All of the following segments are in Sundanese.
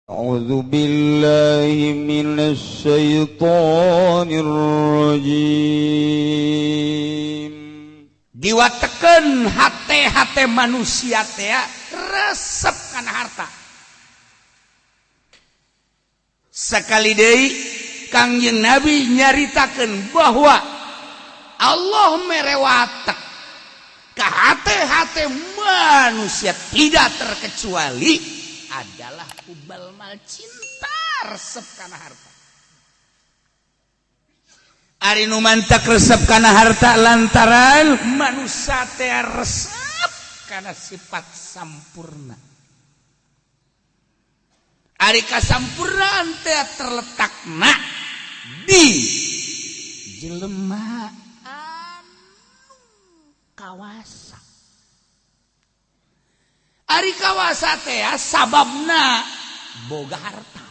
أعوذ بالله من الشيطان الرجيم. Diwateken hate-hate manusia teh resep kana harta. Sekali deui Kangjeng Nabi nyaritakeun bahwa Allah mere watek ka hate-hate manusia tidak terkecuali adalah hubal mal, cinta resep kana harta. Ari nu mantak resep kana harta lantaran manusia teh resep kana sifat sampurna. Ari kasampurnaan teh terletakna di jelema anu kawasa. Ari kawasa teh sababna boga harta.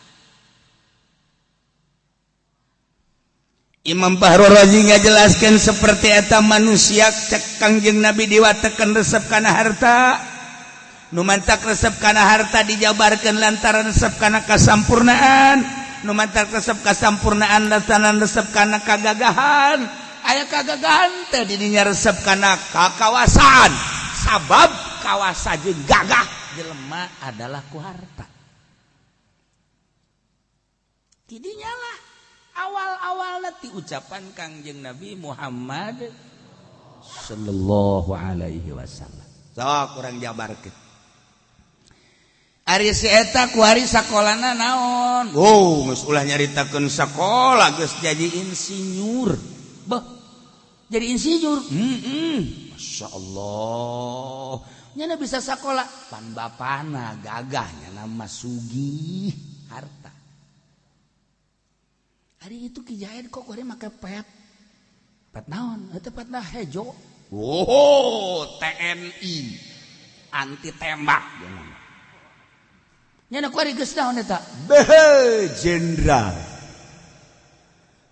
Imam Fahrur Razi ngajelaskeun seperti eta manusia cek Kangjeng Nabi diwatekeun resep kana harta. Nu mantak resep kana harta dijabarkeun lantaran resep kana kasampurnaan. Nu mantak resep kasampurnaan lantaran resep kana kagagahan. Aya kagagahan teh didinya resep kana kakawasaan. Sabab kawasa jeung gagah jelema adalah ku harta. Tidinya lah awal-awal ti ucapan Kangjeng Nabi Muhammad sallallahu alaihi wasallam. Sok kurang jabarkeun. Ari si eta kuari sakolana naon? Oh, geus ulah nyaritakeun sakola geus jadi insinyur. Beuh. Jadi insinyur. Heeh. Masya Allah. Nyana bisa sakola pan bapana gagah nyana mah sugih harta. Hari itu Ki Jahid kok kuari make pet. Pet naon? Eta petna hejo. Oh, TNI. Anti tembak. Nyana kuari geus naon eta? Beuh, jenderal.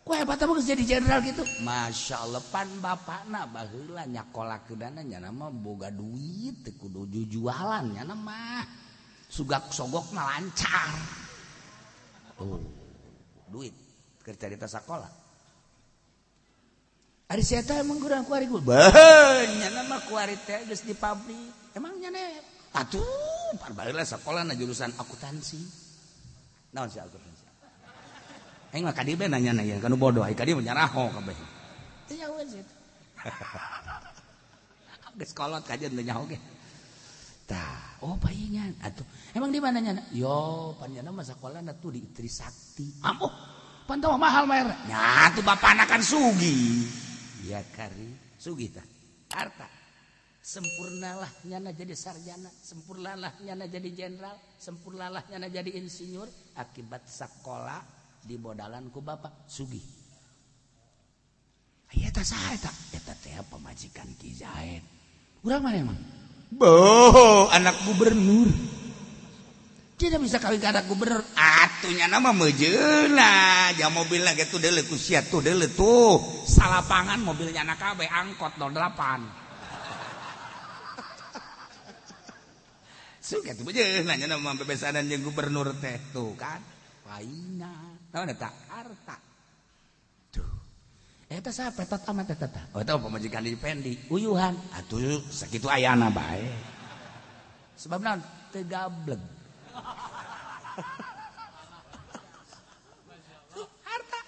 Ku hebat apa geus jadi jenderal gitu? Masya Allah, pan bapakna baheula nyakolakeunana nyana mah boga duit teu kudu jujualan nyana mah. Sugak sogokna lancar. Oh, duit keur carita sakola. Ari si eta emang kurang kuari ku. Beuh, nyana mah kuari teh geus di pabrik. Emang nyana atuh pan baheula sakolana jurusan akuntansi. Naon sih akuntansi? Aing mah ka dieu nanya nanya kanu bodoh, ai ka dieu nyaraho kabeh. Teu nyahoeun sih eta. Geus kolot kajeun teu nyaho ge. Tah, oh paingan atuh. Emang di mana nyana? Yo, pan nyana mah sakolana tuh di Trisakti. Ampuh, pan teh mahal bayar. Nya atuh bapana kan sugih. Ya kari, sugih tah. Harta. Sempurnalah nyana jadi sarjana, sempurnalah nyana jadi jenderal, sempurnalah nyana jadi insinyur akibat sakola di bodalan ku bapak sugih. Aya eta saha eta? Eta teh pamajikan Ki Zaid. Urang mana emang? Boh, anak gubernur. Tidak bisa kawin ke anak gubernur. Atuh nyana mah meujeuna. Jang mobilna ge tuh deuleu ku sia tuh deuleu tuh. Salapangan mobilnya anak kabeh angkot 08. Suka tuh meujeuna nyana mah bebesanan jeung gubernur teh tuh kan. Paingan. Naon eta? Harta. Tuh. Eta saha petot amat eta tah? Oh, eta pamajikan di Pendi. Uyuhan. Atuh sakitu ayana bae. Sebab naon? Teu gableg. Tuh, harta.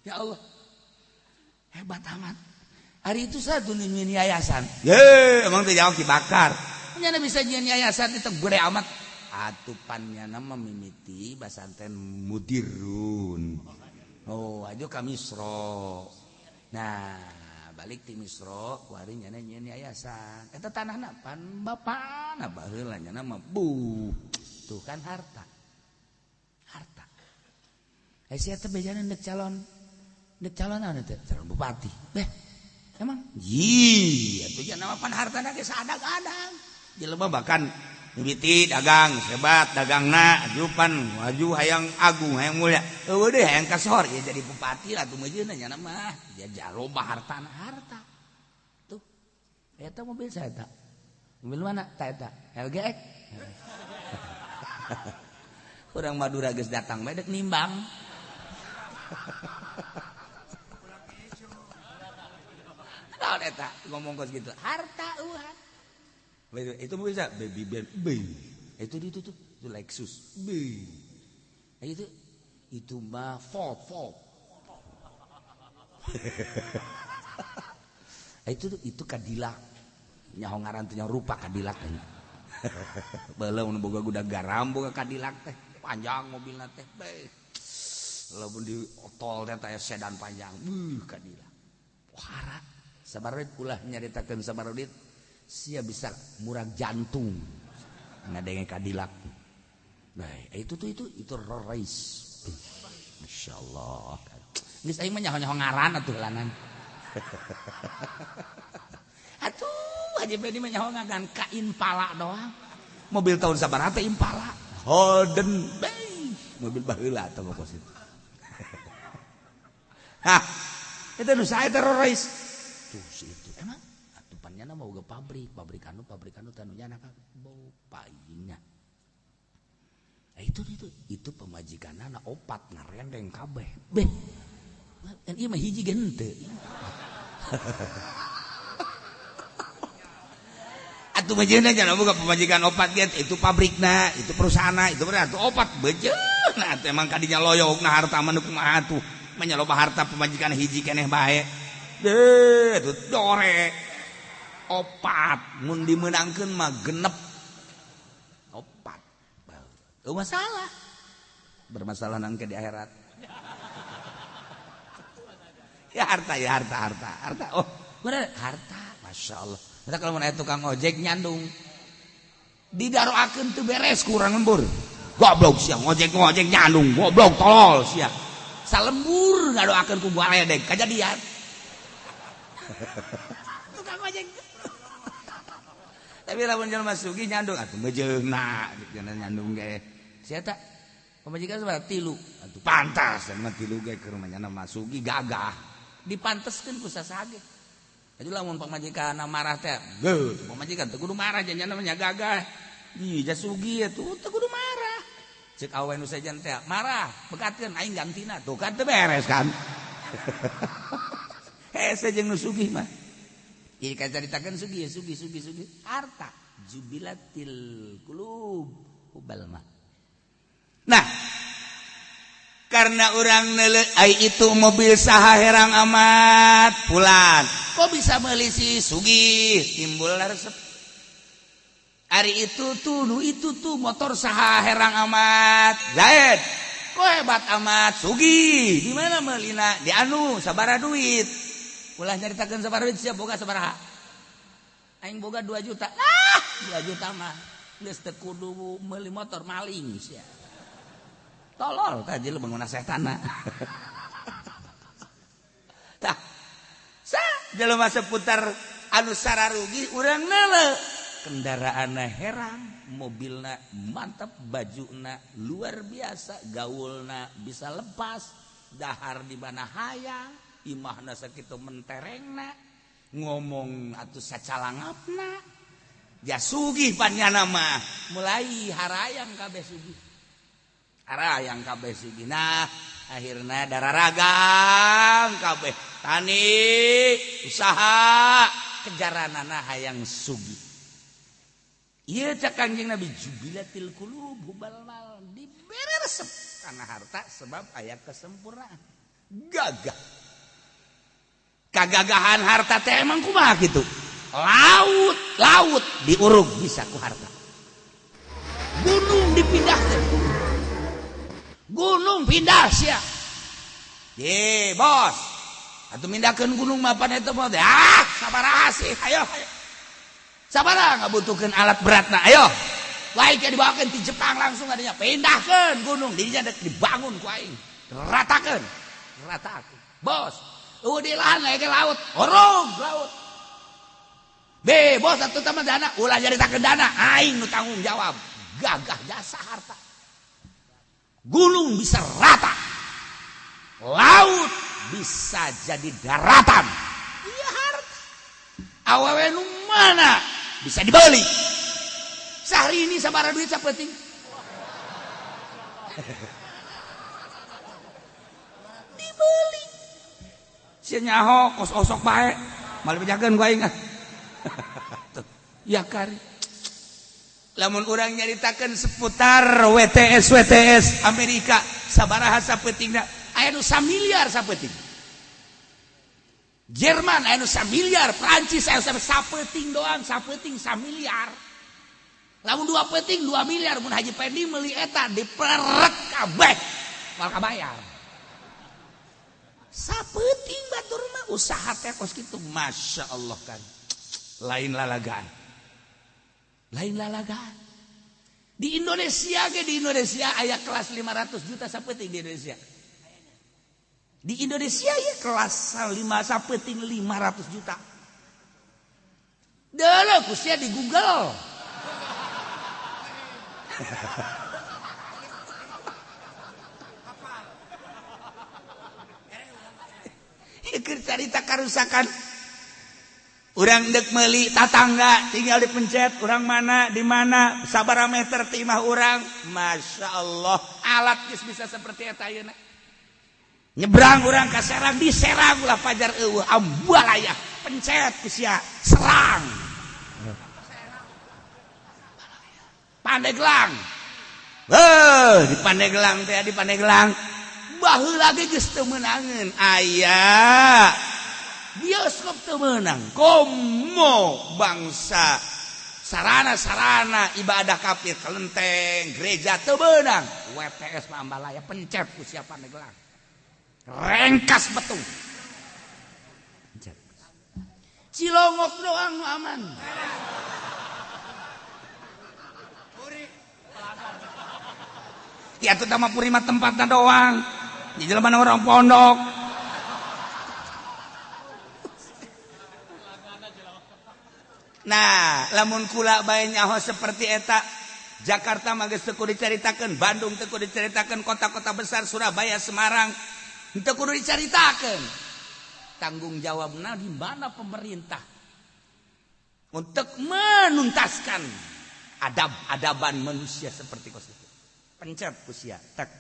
Ya Allah. Hebat amat. Hari itu satu nyieun yayasan. Ye, emang teu jauh Ki Bakar. Nyana bisa nyieun yayasan itu gede amat. Atupan nyana mimiti basanten mudirun. Oh, aja ka Misro. Nah, balik ti Misro kuari nyana nyieun yayasan. Eta tanahna pan bapana baheula nyana mah bu. Tuh kan harta. Harta. Eh sia teh bejana deuk calon naon teh? Calon bupati. Beh, emang? Yih, atuh nyana mah pan hartana ge saadang-adang. Jelema bahkan mimiti dagang hebat dagangna ajupan waju hayang agung hayang mulia eueuh deui hayang kasohor ya jadi bupati lah tuh meujeuna nyana mah dia jaloba hartana harta tuh eta mobil saya eta mobil mana ta eta LGX Urang Madura geus datang bae dek nimbang. Naon eta ngomong kos gitu. Harta uhan. Itu bisa baby band B. Itu itu tuh, itu Lexus B. Itu mah Ford Ford. Itu Cadillac. Nyaho ngaran teh rupa Cadillac teh. Baheula mun boga gudang garam boga Cadillac teh, panjang mobilna teh. Beuh. Lamun di tol teh teh sedan panjang. Beuh Cadillac. Pohara. Sabar duit ulah nyaritakeun sabar duit. Sia bisa murag jantung ngadenge Cadillac. Nah, itu tuh itu Rolls Royce. Masyaallah. Geus aing mah nyaho-nyaho ngaran atuh lanan. Atuh Haji Bedi mah nyaho ngaran ka Impala doang. Mobil tahun sabaraha teh Impala. Holden, beuh, mobil baheula atuh pokos itu. Hah, itu nu sae teh Rolls Royce. Tuh si itu emang atuh panjana mah boga pabrik, pabrik anu tanu nyana ka bau paingnya. Nah, itu pemajikanana opat ngarendeng kabeh. Beh. Dan ieu mah hiji ge henteu. Atuh bejeuna jangan boga pemajikan opat ge itu pabrikna, itu perusahaanna, itu berarti opat bejeuna atuh emang kadinya loyogna harta mah nu kumaha atuh. Manya loba harta pemajikan hiji keneh bae. Deh, atuh dore. Opat mun dimeunangkeun mah genep. Opat. Teu masalah. Bermasalah nangke di akhirat. Ya harta, ya harta, harta, harta. Oh, bener harta. Masya Allah. Kita kalau mau tukang ojek nyandung, didaroakeun teu beres kurang lembur. Goblok sia ngojek nyandung, goblok tolol sia. Salembur ngadoakeun ku baledeg kajadian. Tukang ojek. Tapi lamun jelema sugih nyandung atuh meujeungna nyandung ge. Sia ta pamajikan sabaraha tilu. Atuh pantas mah tilu ge keur mah sugih gagah. Dipanteskeun ku sasage. Jadi lamun pamajikan marah teh, geuh pamajikan teu kudu marah janjana mah gagah. Ih jasugi atuh teu kudu marah. Ceuk awe nu sejen teh marah, bekatkeun aing gantina. Tuh kan teu beres kan. Hese jeung nu sugih mah. Ieu kacaritakeun sugih sugih sugih sugih harta jubilatil qulub hubal mah. Nah, karena orang nele ai itu mobil saha herang amat pulan kok bisa meuli si sugih timbul resep. Ari itu tuh nu itu tuh motor saha herang amat Zaid kok hebat amat sugih di mana meulina di anu sabaraha duit ulah nyaritakeun sabaraha duit sia boga sabaraha aing boga 2 juta ah 2 juta mah geus teu kudu meuli motor maling sia. Tolol tadi lu bangun setan. Tah. Sa jelema seputar anu sararugi urang neuleuh. Kendaraanna herang, mobilna mantap, bajuna luar biasa, gaulna bisa lepas, dahar di mana hayang, imahna sakitu menterengna, ngomong atuh sacalangapna. Ja sugih panyana mah, mulai harayang kabeh sugih. Arah yang kabeh sugih. Nah, akhirna dararagang kabeh tani usaha kejaranana hayang sugih. Ieu cek Kanjeng Nabi jubilatil qulub hubal mal dibere resep kana harta sebab aya kesempurnaan. Gagah. Kagagahan harta teh emang kumaha kitu? Laut, laut diurug bisa ku harta. Gunung dipindahkeun. Gunung pindah sia. Ye, bos. Atuh mindahkeun gunung mah pan eta mah. Ah, sabaraha sih? Ayo, ayo. Sabaraha ngabutuhkeun alat beratna? Ayo. Baik ya dibawakeun ti Jepang langsung adanya. Pindahkeun gunung dirinya dek dibangun ku aing. Ratakeun. Ratakeun. Bos, eueuh di lahan aya laut. Orog laut. Be, bos atuh teh mah dana, ulah nyaritakeun dana, aing nu tanggung jawab. Gagah jasa harta. Gunung bisa rata, laut bisa jadi daratan. Iya harta. Awewe nu mana bisa dibeli. Sehari ini sabaraha duit sapenting. Dibeli. Sia nyaho kos osok bae, malah bejakeun ku aing ah. Ya kari. Lamun urang nyaritakeun seputar WTS WTS Amerika sabaraha sapeutingna, aya nu samiliar sapeuting. Jerman aya nu samiliar, Prancis aya nu sapeuting doang, sapeuting samiliar. Lamun dua peuting 2 miliar mun Haji Pendi meuli eta diperek kabeh moal kabayar. Sapeuting batur mah usaha teh kos kitu, Masya Allah kan. Lain lalagaan. Lain lalagaan. Di Indonesia ge, di Indonesia aya kelas 500 juta sapeuting di Indonesia. Di Indonesia ya kelas 5 sapeuting 500 juta. Deuleu ku sia di Google. Keur carita karusakan. Urang dek meuli tatangga tinggal dipencet urang mana di mana sabaraha meter ti imah urang. Masya Allah alat geus bisa seperti eta ayeuna. Nyebrang urang ka Serang, di Serang ulah pajar eueuh ambalaya pencet ku sia Serang. Pandeglang. Heuh, di Pandeglang teh, di Pandeglang baheula ge geus teu meunangeun aya bioskop teu meunang komo bangsa sarana-sarana ibadah kafir kelenteng gereja teu meunang WTS mah ambalaya pencet ku sia Pandeglang rengkas betung pencet. Cilongok doang nu aman. Ya tuh mah puri mah tempatna doang di jelema orang pondok. Nah, lamun kula bae nyaho seperti eta, Jakarta mah geus teu kudu dicaritakeun, Bandung teu kudu dicaritakeun, kota-kota besar Surabaya, Semarang teu kudu dicaritakeun. Tanggung jawabna di mana pemerintah untuk menuntaskan adab-adaban manusia seperti kos itu. Pencet ku sia, tek.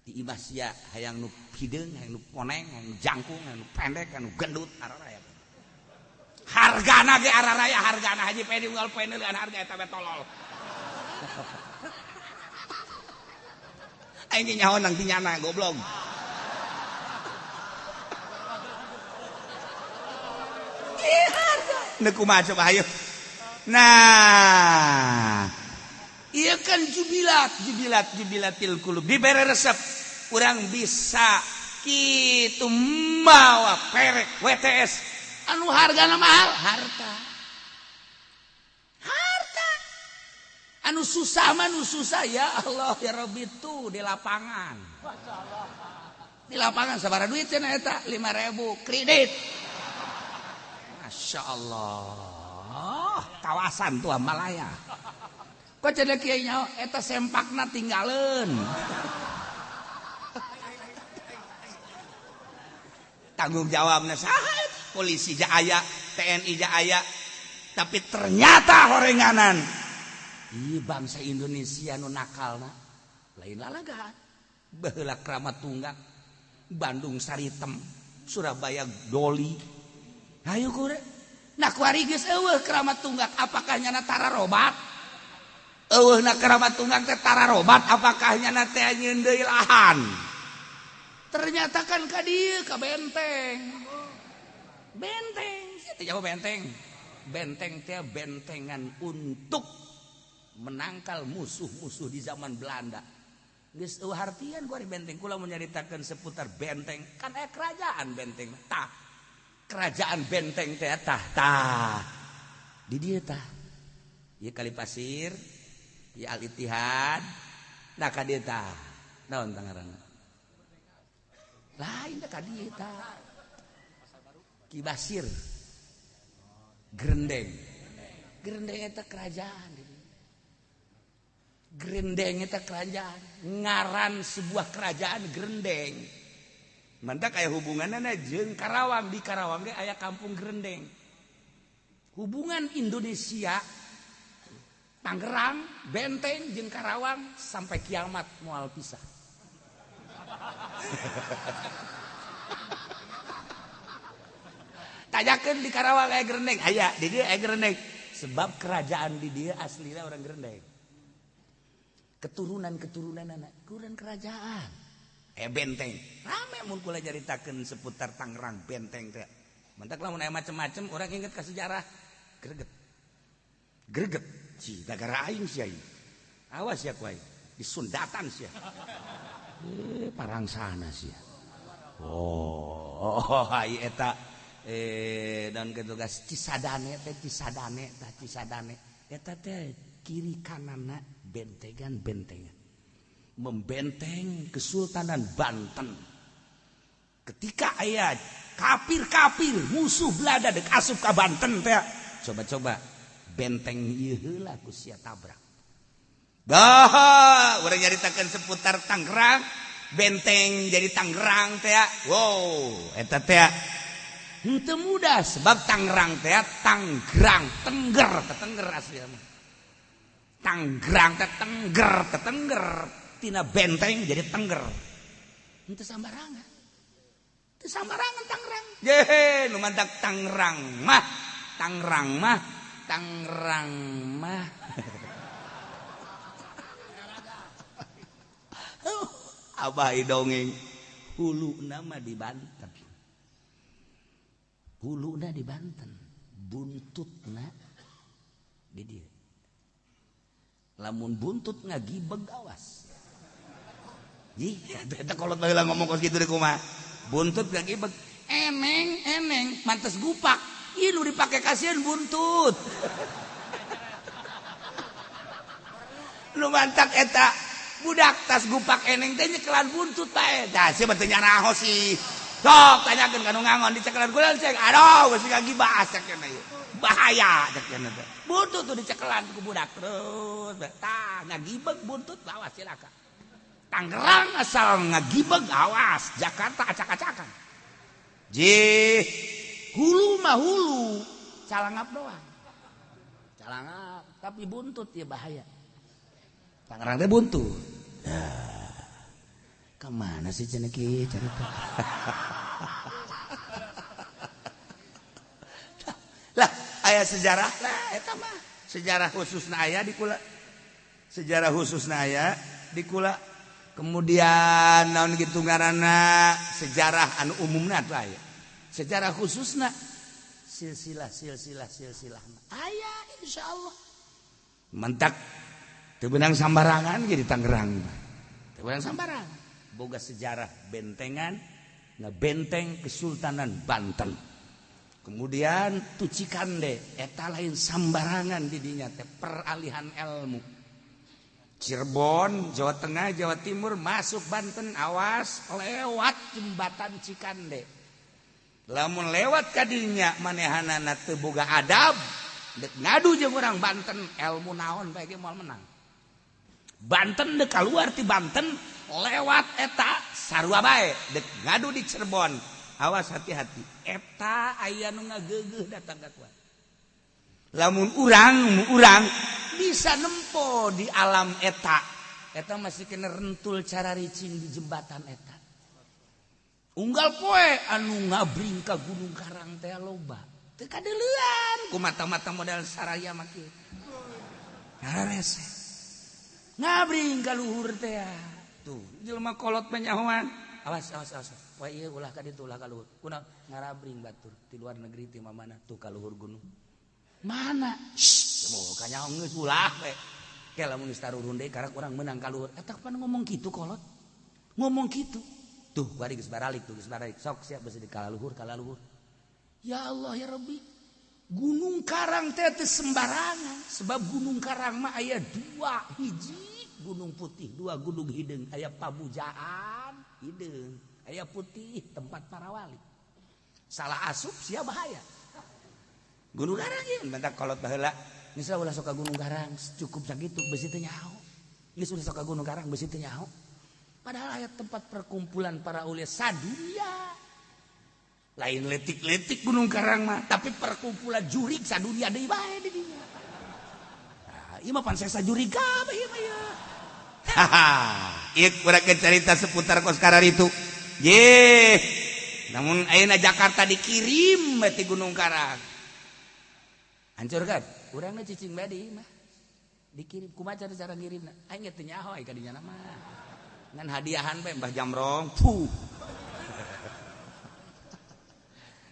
Di imah sia hayang nu hideung, hayang nu poneng, hayang nu jangkung, hayang nu pendek, hayang nu gendut, araraya. Hargana ge araraya, hargana Haji Pedi unggal poe neuleun harga eta we tolol. Aing ge nyaho nang ti nyana goblok. Ih harga. Neuk kumaha coba hayu. Nah, ieu kan jubilat, jubilat, jubilatil qulub. Dibere resep urang bisa kitu mawa perek WTS anu hargana mahal, harta. Harta. Anu susah mah nu susah ya Allah ya Rabbi tuh di lapangan. Di lapangan sabaraha duit cenah eta 5.000 kredit. Masya Allah. Kawasan tuh Malaya. Kok cenah kieu nyaho eta sempakna tinggaleun. Tanggung jawabna saha? Polisi ja aya, TNI ja aya, tapi ternyata horenganan. Ih bangsa Indonesia nu nakalna lain lalagaan. Baheula Kramat Tunggak, Bandung Saritem, Surabaya Doli. Hayu kure. Nah kuari geus eueuh Kramat Tunggak, apakah nyana tara robat? Eueuh na Kramat Tunggak teh tara robat, apakah nyana teh nyieun deui lahan? Ternyata kan ka dieu ka benteng. Benteng, siapa jawab benteng? Benteng teh bentengan untuk menangkal musuh-musuh di zaman Belanda. Geus eueuh hartian ku ari benteng. Kula mun nyaritakeun seputar benteng, kan aya kerajaan benteng. Tah, kerajaan benteng teh tah tah. Di dieu tah. Ieu Kali Pasir, ieu Al Ittihad, nah ka dieu tah. Naon tah ngaranna? Lain teh ka dieu tah. Ki Basir Gerendeng. Gerendeng eta kerajaan. Gerendeng eta kerajaan. Ngaran sebuah kerajaan Gerendeng. Mantak aya hubunganna jeung Karawang. Di Karawang ge aya kampung Gerendeng. Hubungan Indonesia Tangerang, Benteng jeung Karawang sampai kiamat moal pisah. Tanyakeun di Karawang aya gerendeng, aya di dieu aya gerendeng. Sebab kerajaan di dieu aslina orang gerendeng. Keturunan-keturunan anak, keturunan kerajaan. Benteng. Rame mun kula nyaritakeun seputar Tangerang Benteng teh. Mentak lamun aya macem-macem urang inget ka sejarah. Greget. Greget. Ci negara aing sia ieu. Awas ya ku aing. Disundatan sia. Parangsana sia. Oh, ai eta dan ketugas Cisadane teh Cisadane tah Cisadane. Eta teh kiri kananna bentengan-bentengan. Membenteng Kesultanan Banten. Ketika aya kafir-kafir musuh Belanda dek asup ka Banten teh. Coba-coba benteng ieu heula ku sia tabrak. Bah, urang nyaritakeun seputar Tangerang, benteng jadi Tangerang teh. Wow, eta teh henteu mudah sebab Tangerang teh Tanggerang, tengger, tetengger asli mah. Tanggerang teh tengger, tetengger tina benteng jadi tengger. Henteu sambarangan. Teu sambarangan Tangerang. Ye, nu mantak Tangerang mah, Tangerang mah, Tangerang mah. Abah dongeng huluna mah di Banten. Huluna di Banten, buntutna di dieu. Lamun buntut ngagibeg awas. Ih, eta kolot baheula ngomong kos kitu deui kumaha. Buntut ngagibeg, eneng-eneng mantes gupak. Ih nu dipake kasihan buntut. Nu mantak eta budak tas gupak eneng teh nyekelan buntut bae. Dah sia teu nyaraho sih. Sok tanyakeun ka nu ngangon dicekelan kula cek. Aduh geus ngagibas cek cenah ieu. Bahaya cek cenah teh. Buntut tuh dicekelan ku budak terus. Tah ngagibeg buntut awas cilaka. Tangerang asal ngagibeg awas, Jakarta acak-acakan. Jih, hulu mah hulu, calangap doang. Calangap, tapi buntut ya bahaya. Tangerang teh buntut. Nah, kemana sih ceneki cerita? Lah, aya sejarah lah eta mah. Sejarah khususna aya di kula. Sejarah khususna aya di kula. Kemudian naon kitu ngaranna sejarah anu umumna atuh aya. Sejarah khususna silsilah silsilah silsilah aya insyaallah. Mentak teu beunang sambarangan ge di Tangerang. Teu beunang sambarangan. Boga sejarah bentengan ngabenteng Kesultanan Banten. Kemudian tu Cikande eta lain sambarangan di dinya teh peralihan ilmu. Cirebon, Jawa Tengah, Jawa Timur masuk Banten awas lewat jembatan Cikande. Lamun lewat kadinya manehanana teu boga adab dek ngadu jeung urang Banten ilmu naon bae ge moal menang. Banten dek kaluar ti Banten lewat eta sarua bae dek ngadu di Cirebon. Awas hati-hati eta aya nu ngageugeuh datang ka kuat. Lamun urang bisa nempo di alam eta. Eta masih kena rentul cara ricing di jembatan eta. Unggal poe anu ngabring ka Gunung Karang teh loba. Teu kadeuleuan ku mata-mata model saraya mah kieu. Ngararese. Ngabring ka luhur teh. Tuh, jelema kolot panyahoan. Awas awas awas. Poe ieu ulah ka ditu ulah ka luhur. Kunaon ngarabring batur ti luar negeri ti mamana tuh ka luhur gunung. Mana? Shh, oh kanyaho geus ulah we. Ke lamun geus tarurun deui karak urang meunang ka luhur. Eta pan ngomong kitu kolot. Ngomong kitu. Tuh, bari geus baralik tuh geus baralik. Sok siap beusi di kalaluhur kalaluhur. Ya Allah ya Rabbi. Gunung Karang teh teu sembarangan sebab Gunung Karang mah aya dua hiji Gunung Putih, dua Gunung Hideung, aya Pabujaan Hideung, aya Putih tempat para wali. Salah asup sia bahaya. Gunung Karang ieu mentak kolot baheula. Geus ulah sok ka Gunung Karang, cukup sakitu beusi teu nyaho. Geus ulah sok ka Gunung Karang beusi teu nyaho. Padahal aya tempat perkumpulan para ulia sadunia. Lain letik-letik Gunung Karang mah, tapi perkumpulan jurik sadunia deui bae di dinya. Nah, Ieu mah pan sesa juriga bae ieu mah ya. Haha, ieu kurang cerita seputar kos kararitu. Ye. Namun ayeuna Jakarta dikirim ti Gunung Karang. Hancur kan? Urangna cicing bae di imah. Dikirim kumaha cara ngirimna? Aing teu nyaho ka dinya mah. Ngan hadiahan bae Mbah Jamrong. Puh.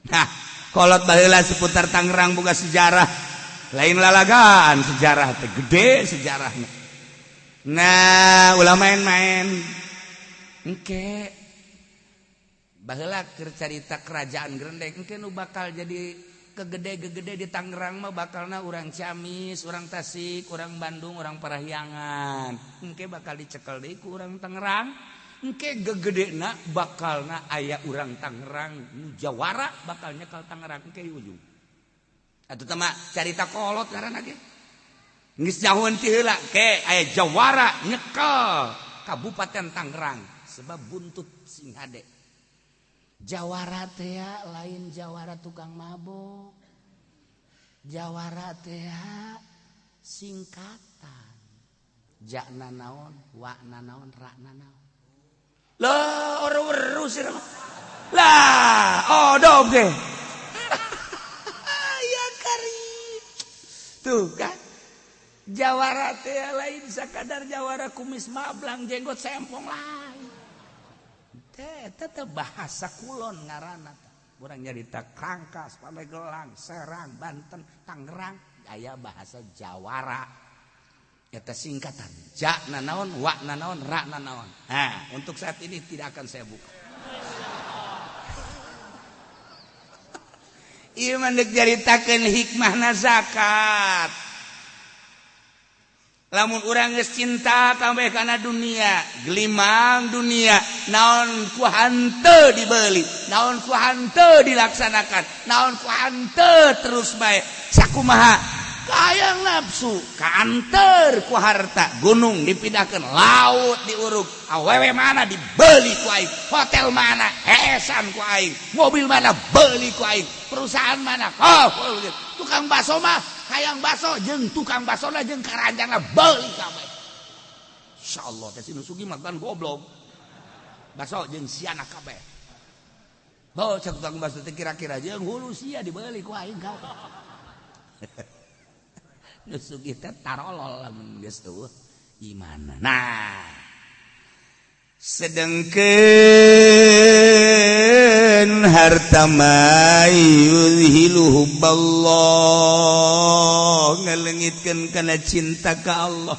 Nah, kolot baheula seputar Tangerang boga sejarah. Lain lalagaan sejarah teh gede sejarahna. Nah, ulah main-main. Engke baheula keur carita kerajaan Grendeng engke nu bakal jadi kegede-gegede di Tangerang mah bakalna urang Ciamis, urang Tasik, urang Bandung, urang Parahyangan. Engke bakal dicekel deui ku urang Tangerang. Engke gegedena bakalna aya urang Tangerang nu jawara bakal nyekel Tangerang engke di ujung. Atuh teh mah carita kolot ngaranna ge. Geus jauheun ti heula ke aya jawara nyekel Kabupaten Tangerang sebab buntut sing hade. Jawara teh lain jawara tukang mabok. Jawara teh singkatan. Jakna naon, wakna naon, rakna naon. Lah orang-orang sih lah, odog deh. Ya karim. Tuh kan. Jawara teh lain sakadar jawara kumis mablang jenggot sempong lain. Tetep bahasa kulon ngaranna urang nyarita Kangkas, Pandeglang, Serang, Banten, Tangerang aya bahasa jawara eta singkatan ja na naon, wa na naon, ra na naon. Nah, untuk saat ini tidak akan saya buka. Ieu mah deuk nyaritakeun hikmahna zakat. Lamun urang geus cinta kabeh kana dunia, gelimang dunia, naon ku hanteu dibeli, naon ku hanteu dilaksanakan, naon ku hanteu terus bae. Sakumaha hayang nafsu, kaanteur ku harta, gunung dipindahkeun, laut diuruk, awewe mana dibeli ku aing, hotel mana heesan ku aing, mobil mana beli ku aing, perusahaan mana, oh, tukang bakso mah hayang bakso jeung tukang baksona jeung karanjangna beuli kabeh. Insyaallah teh si nu sugih mah kan goblok. Bakso jeung siana kabeh. Bawa cek tukang bakso teh kira-kira jeung hulu sia dibeli ku aing kabeh. Nu sugih teh tarolol lamun geus eueuh imana. Nah, sedengkeun harta ma yuzhilu hubballah ngalengitkeun kana cinta ka Allah.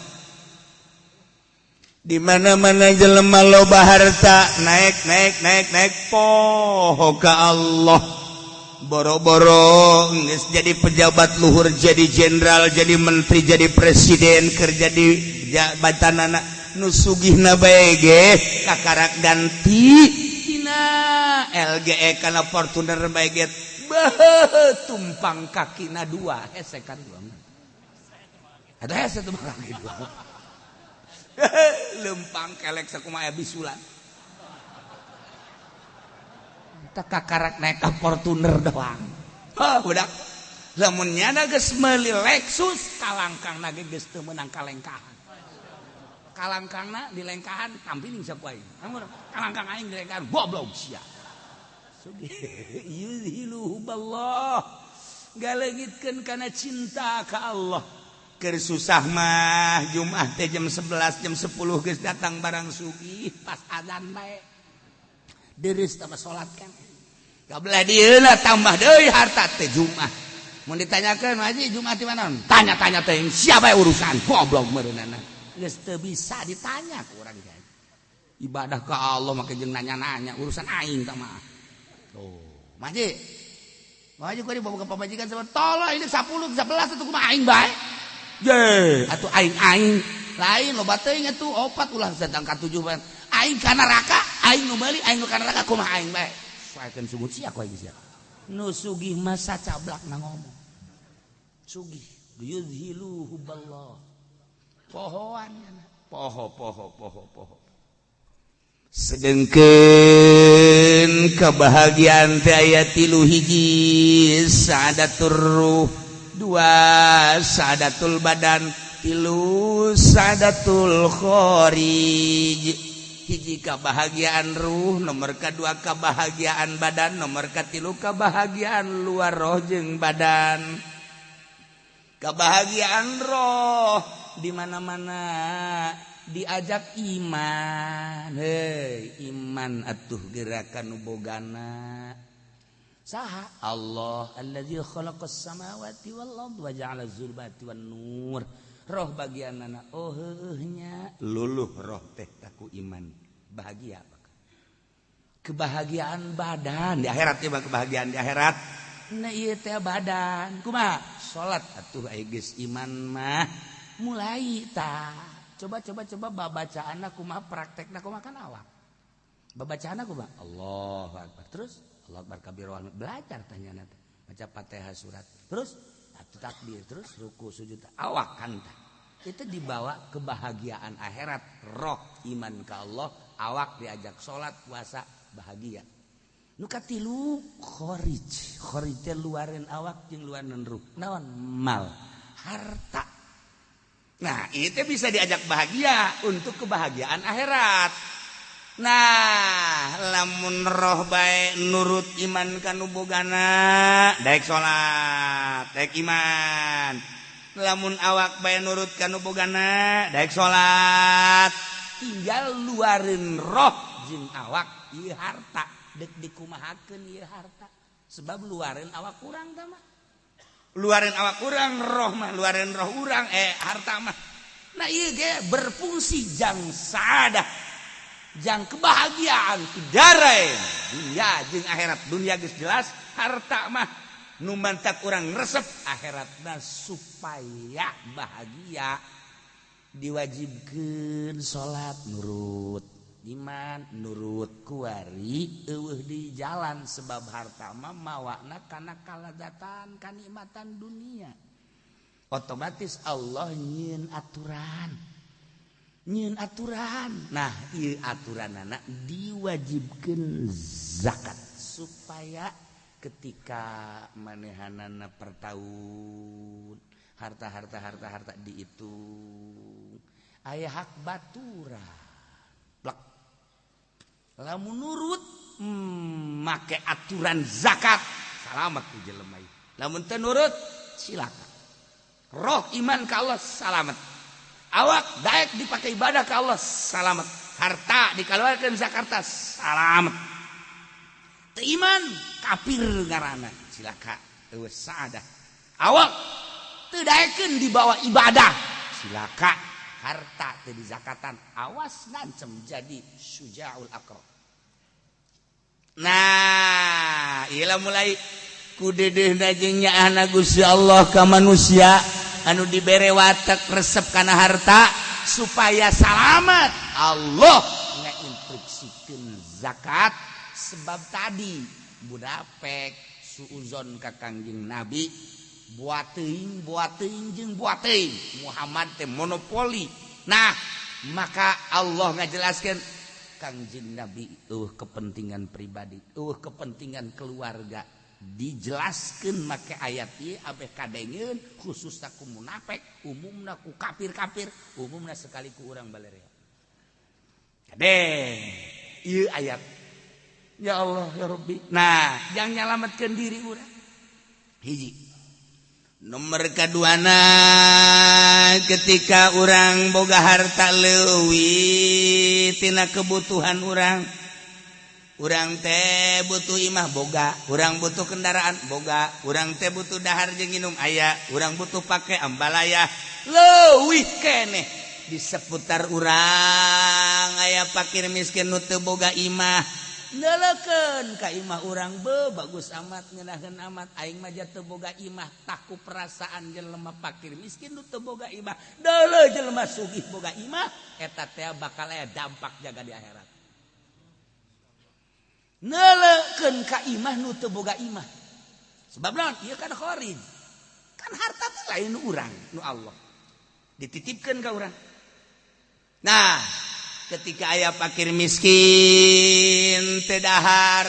Di mana-mana jelema loba harta naik naik naik naik poho ka Allah. Boro-boro geus jadi pejabat luhur, jadi jenderal, jadi menteri, jadi presiden, kerja di jabatanana nu sugihna bae ge kakarak ganti tina LGE kana Fortuner bae ge beuh tumpang kakina dua hese kan dua atuh hese tumpang kaki dua lempang kelek sakumaha bisulan teh kakarak naik ka Fortuner doang. Heuh budak lamun nyana geus meuli Lexus kalangkangna ge geus teu meunang kalengkahan. Kalangkangna dilengkahan tampiling saku aing. Kalangkang aing dilengkahan goblok sia. Yuzhilu huballah. Galeungitkeun kana cinta ka Allah. Keur susah mah Jumat teh jam 11 jam 10 geus datang barang sugih pas azan bae. Deres tambah salat kan. Kabelah dieuna tambah deui harta teh Jumat. Mun ditanyakeun haji Jumat di mana? Tanya-tanya teh siapa urusan goblok meureunana. Geus teu bisa ditanya ku urang ge. Ibadah ka Allah make jeung nanya-nanya urusan aing tah mah. Tuh, Maji. Maji ku dibawa ka pamajikan sama tolong ini 10 11 atuh kumaha aing bae. Ye, atuh aing-aing lain loba teuing atuh opat ulah datang ka 7 bae. Aing ka neraka, aing nu meuli, aing nu ka neraka kumaha aing bae. Saekeun sungut sia ku aing sia. Nu sugih mah sacablak na ngomong. Sugih yuzhilu huballah. Pohoan poho poho poho poho. Sedengkeun kebahagiaan teh aya 3 hiji, sa'adatur ruh, 2 sa'adatul badan, Katilu sadatul kharij, hiji kebahagiaan ruh, nomor kedua kebahagiaan badan, nomor katilu kebahagiaan luar roh jeung badan. Kebahagiaan roh di mana-mana diajak iman. Hei, iman atuh gerakan nu bogana saha? Allah allazi khalaqas samawati wal ard wa ja'ala zulumati wan nur. Roh bagianana oh heueuh nya luluh roh teh taku iman bahagia. Kebahagiaan badan di akhirat ya, kebahagiaan di akhirat nah ieu teh badan kumaha salat atuh aya geus iman mah mulai tah coba coba coba babacaanna kumaha praktekna kumaha kan awak babacaanna kumaha Allahu akbar terus Allahu akbar kabir belajar tanyana teh baca Fatihah surat terus atuh takbir terus ruku sujud awak kan tah itu dibawa kebahagiaan akhirat roh iman ka Allah awak diajak salat puasa bahagia. Nu katilu kharij, kharij teh luareun awak jeung luareun ruh. Naon? Mal, harta. Nah, itu bisa diajak bahagia untuk kebahagiaan akhirat. Nah, lamun roh bae nurut iman ka nu bogana, daek salat, daek iman. Lamun awak bae nurut ka nu bogana, daek salat. Tinggal luareun roh jeung awak ieu harta. Dek dikumahakeun ieu harta sebab luareun awak urang tah mah luareun awak urang roh mah luareun roh urang harta mah. Nah ieu ge berfungsi jang saadah jang kebahagiaan darain dunia jeung akhirat. Dunia geus jelas harta mah nu mantak urang resep akhiratna supaya bahagia diwajibkeun salat nurut iman nurut kuari eueuh di jalan sebab harta mah mawana kana kalazatan kanikmatan dunia. Otomatis Allah nyieun aturan, nyieun aturan. Nah ieu aturanana diwajibkeun zakat supaya ketika manehanana per tahun harta-harta harta-harta dihitung aya hak baturan plek. Lamun nurut make aturan zakat salamet ku jelema ieu. Lamun teu nurut cilaka. Roh iman ka Allah salamet. Awak daek dipake ibadah ka Allah salamet. Harta dikaluarkeun zakat salamet. Teu iman kafir ngaranna cilaka eueuh saadah. Awak teu daekeun dibawa ibadah cilaka. Harta teu dizakatan awas ngancem jadi syujaul aqra. Nah, ieu mulai ku deudeuhna jeung nyaahna Gusti Allah ka manusia anu dibere watek resep kana harta supaya salamet. Allah ngainstruksikeun zakat sebab tadi budapek suuzon ka Kangjeng Nabi buat teuing jeung buat teuing Muhammad teh monopoli. Nah, maka Allah ngajelaskeun Kangjeng Nabi eueuh kepentingan pribadi, eueuh kepentingan keluarga. Dijelaskeun make ayat ieu abeh kadengeun khususna ku munafik, umumna ku kafir-kafir, umumna sekali ku urang balerea. Kadeng ieu ayat. Ya Allah ya Rabbi. Nah, jang nyalametkeun diri urang. Hiji. Nomor kaduana ketika urang boga harta leuwih tina kebutuhan urang, urang teh butuh imah boga, urang butuh kendaraan boga, urang teh butuh dahar jeung minum aya, urang butuh pake ambalaya leuwih keneh di seputar urang aya fakir miskin nu teu boga imah. Nelekeun ka imah urang be bagus amat ngeunaheun amat aing mah teu boga imah taku perasaan jelema fakir miskin nu teu boga imah deuleu jelema sugih boga imah eta teh bakal aya dampak jaga di akhirat. Nelekeun ka imah nu teu boga imah sebab naon ieu kan kharij kan harta teh lain urang nu Allah dititipkeun ka urang. Nah ketika aya fakir miskin teu dahar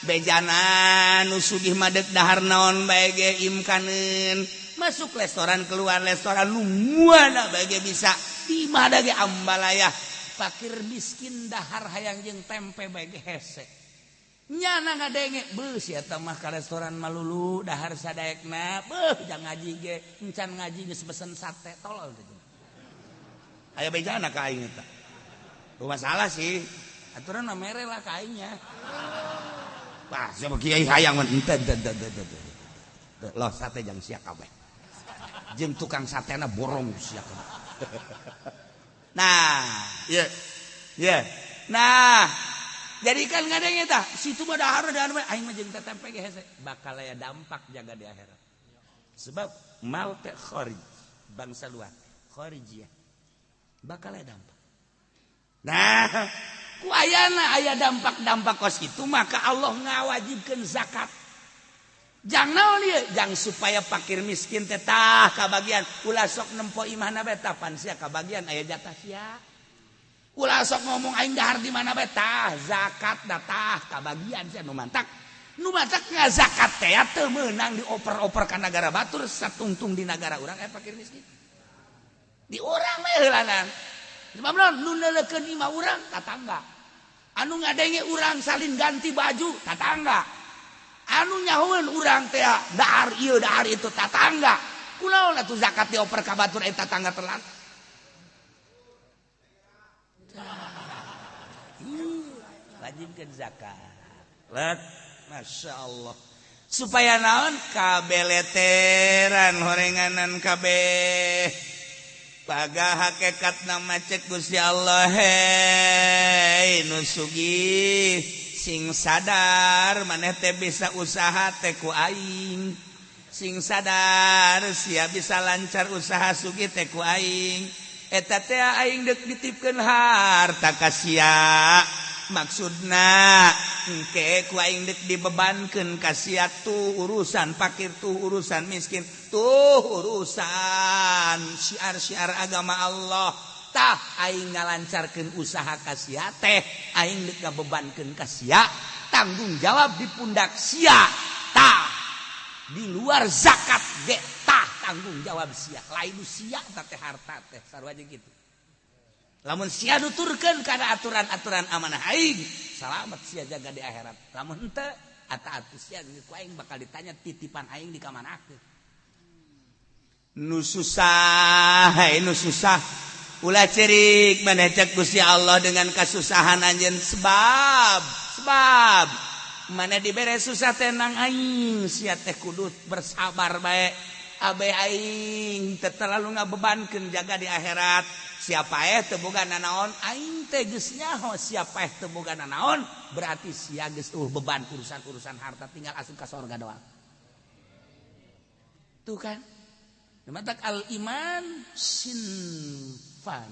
bejana nu sugih madeg dahar naon bae ge imkaneun Masuk restoran keluar restoran lu muana bae bisa di mana ge ambalaya. Fakir miskin dahar hayang jeung tempe bae ge hese. Nyana ngadenge beuh sia eta mah ka restoran malulu dahar sadaekna beuh jang ngaji ge encan ngaji geus pesen sate tolol teh. Aya bejana ka aing eta. Masalah sih aturan mah mere lah ka aingnya. Wah, siapa kiai hayang mah henteu henteu. Loh sate jang sia kabeh. Jeung tukang satena borong sia kabeh. Nah, ieu. Ieu. Nah, jadi kan ngadenge tah, situ mah dahar dahar aing mah jeung tempe ge hese, bakal aya dampak jaga di akhirat. Sebab mal teh kharij, bangsa luar, kharijiyah. Bakal aya dampak. Nah, ku ayana aya dampak-dampak kos itu maka Allah ngawajibkeun zakat. Jang naon ieu? Jang supaya fakir miskin teh tah kabagian. Ulah sok nempo imahna bae tah pan sia kabagian aya jatah sia. Ulah sok ngomong aing dahar di mana bae tah zakat da tah kabagian sia nu mantak. Nu mantak ngazakat teh teu meunang dioper-oper ka nagara batur satungtung di nagara urang aya fakir miskin. Di urang mah heulanan. Sebab naon nu neuleukeun imah urang tatangga. Anu ngadenge urang salin ganti baju tatangga. Anu nyahoeun urang teh dahar ieu dahar itu tatangga. Kunaon atuh zakat dioper ka batur eta tatangga telat. Wajibkeun zakat. Let, Masya Allah. Supaya naon kabeleteran horenganan kabeh. Paga hakekat nama cek Gusti Allah hei nu sugih sing sadar maneh teh bisa usaha teh ku aing. Sing sadar sia bisa lancar usaha sugih teh ku aing. Eta teh aing deuk ditipkeun harta ka sia. Maksudna engke ku aing deuk dibebankeun ka sia tuh urusan fakir tuh urusan miskin tuh urusan syiar-syiar agama Allah. Tah aing ngalancarkeun usaha ka sia teh aing deuk ngabebankeun ka sia tanggung jawab di pundak sia. Tah di luar zakat ge tah tanggung jawab sia lain sia teh harta teh sarua jeung kitu. Lamun sia nuturkeun kana aturan-aturan amanah aing salamet sia jaga di akhirat. Lamun henteu ata-atu sia ku aing bakal ditanya titipan aing di kamanakeun. Nu susah nu susah ulah cerik maneh cek Gusti Allah dengan kasusahan anjeun sebab maneh dibere susah tenang aing sia teh kudu bersabar bae. Abe aing teu terlalu ngabebankeun jaga di akhirat. Siapa teu boga nanaon aing teh geus nyaho siapa teu boga nanaon berarti sia geus beban urusan-urusan harta tinggal asup ka sorga doang. Tuh kan. Matak al iman sinfan.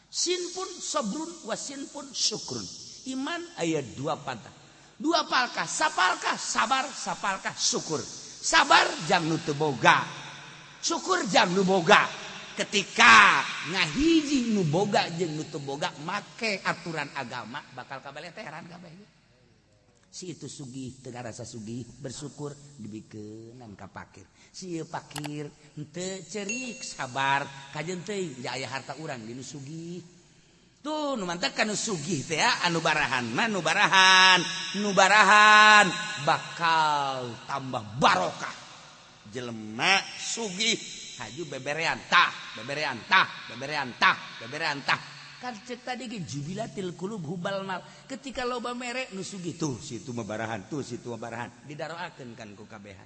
Sin pun sabrun wa sin pun syukrun. Iman aya dua patah. Dua palkah, sapalkah sabar, sapalkah syukur. Sabar jang nu teu boga. Syukur jang nu boga. Ketika ngahiji nu boga jeung nu teu boga make aturan agama bakal kabeleteran kabeh. Si itu sugih teu ngarasa sugih bersyukur dibikeunan ka fakir. Si ieu fakir henteu cerik sabar kajeun teuing aya harta urang di nu sugih. Tuh nu mantak ka nu sugih teh anu barahan mah nu barahan, nu barahan bakal tambah barokah. Jelema sugih haju beberean tah, beberean tah, beberean tah, beberean tah. Kan cek tadi ge jubilatil qulub hubal mal. Ketika loba mere nu sugih tuh situ mah barahan, tuh situ mah barahan, didaroakeun kan ku kabehan.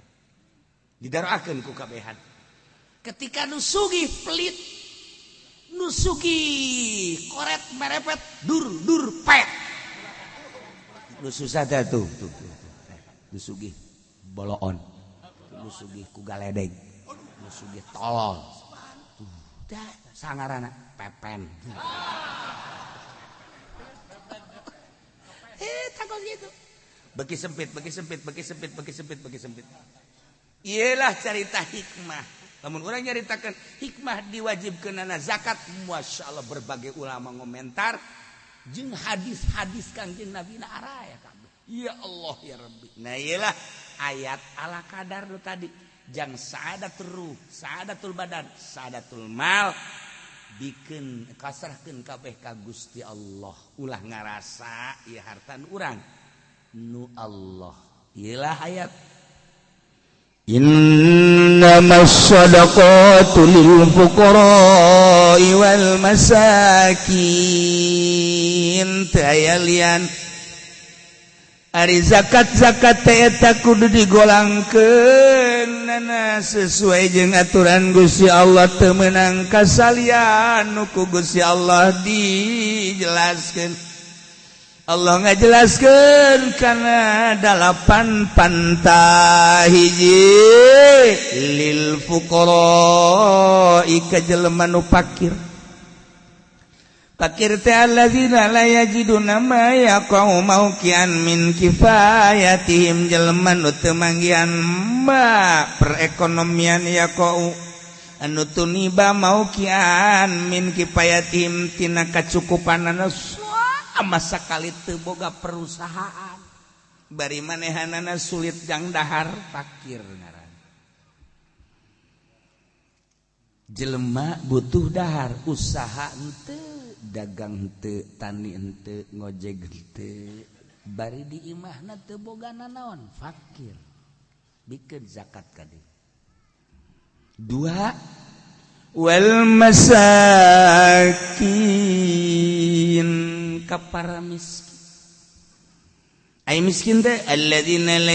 Didaroakeun ku kabehan. Ketika nu sugih pelit, nu sugih koret merepet dur dur pet. Nu susah teh tuh tuh tuh. Nu sugih boloon. Nu sugih ku galedeg. Nu sugih tolol. Tuh, dah sangarana pepen. Takut gitu. Beki sempit, beki sempit, beki sempit, beki sempit, beki sempit. Iyalah cerita hikmah. Lamun urang nyaritakeun hikmah diwajibkeunana zakat, masya Allah berbagai ulama ngomentar jeung hadis-hadis Kangjeng Nabi na araya kabeh. Ya Allah ya Rabbi. Nah iyalah ayat ala kadar lu tadi. Jang sa'adatul ruh, sa'adatul badan, sa'adatul mal. Bikin kasrahkeun kabeh ka Gusti Allah. Ulah ngarasa ieu harta nu urang, nu Allah. Ieulah ayat innamas shadaqatu lil fuqara'i wal masakin. Teu aya lian. Ari zakat-zakat teh eta kudu digolangkeun sesuai jeung aturan Gusti Allah, teu meunang kasalian nu ku Gusti Allah dijelaskeun. Allah ngajelaskeun kana dalapan pantah. Hiji, lil fuqara, ka jelema nu fakir. Fakir teh alladzina la yajiduna ma yaqau mauqian min kifayatihim, jelema nu teu manggihan ma perekonomian, yaqau anu tuniba mauqian min kifayatihim tina kacukupanana, sama sakali teu boga perusahaan, bari manehanana sulit jang dahar, fakir ngaran. Jelema butuh dahar, usaha henteu, dagang henteu, tani henteu, ngojek henteu, bari di imahna teu boga nanaon, fakir. Bikin zakat ka dieu. Dua, wal masakin, ka para miskin. Ai miskin teh alladzina la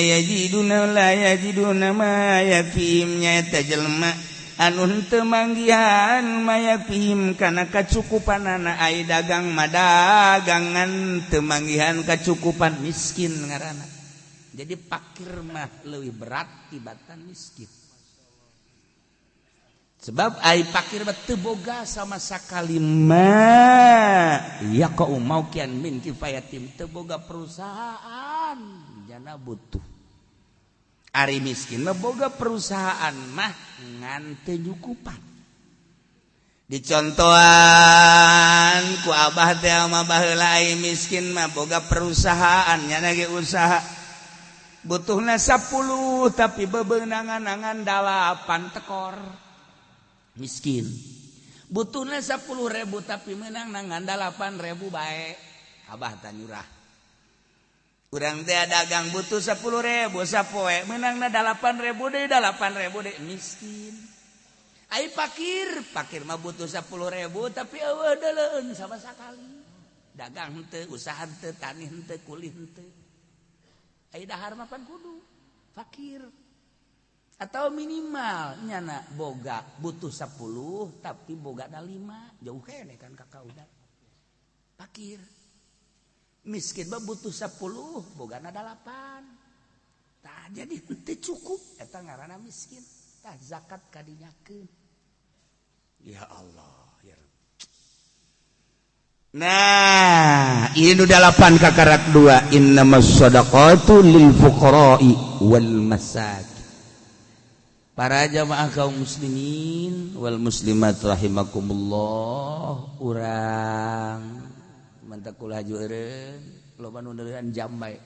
yajiduna ma yakfihim, nyaeta jelema anu henteu manggihan mayafihim kana kacukupanana. Ai dagang madagangan teu manggihan kacukupan, miskin ngaranna. Jadi fakir mah leuwih berat tibatan miskin, sebab ai fakir mah teu boga sama sakali ma yaqau mauqian min kifayatim, teu boga perusahaan jana butuh. Ari miskin mah boga perusahaan mah ngan teu nyukupan. Dicontohan ku abah teh mah baheula, ai miskin mah boga perusahaan nya ge usaha, butuhna 10 tapi bebeunangan-angan 8 tekor, miskin. Butuhna 10.000 tapi menang nangan 8.000 bae, abah teh nyurah. Urang teh dagang butuh 10.000 sapoe, menangna 8.000 deui, 8.000 deui, miskin. Ai fakir, fakir mah butuh 10.000 tapi eueuh deuleueun sama sakali, dagang henteu, usaha henteu, tani henteu, kuli henteu. Ai dahar mah pan kudu, fakir. Atau minimal nyana boga butuh 10 tapi boga 5, jauh keneh kan kakak udah fakir. Miskin mah butuh 10 bogana 8, tah jadi henteu cukup, eta ngaranna miskin. Tah zakat kadinyakeun. Ya Allah ya Rabb. Nah, ini nu dalapan kakarak dua, innamas shadaqatu lil fuqara'i wal masakin. Para jamaah kaum muslimin wal muslimat rahimakumullah, urang mantak kula haju eureun loba nu neuleuhan jam bae,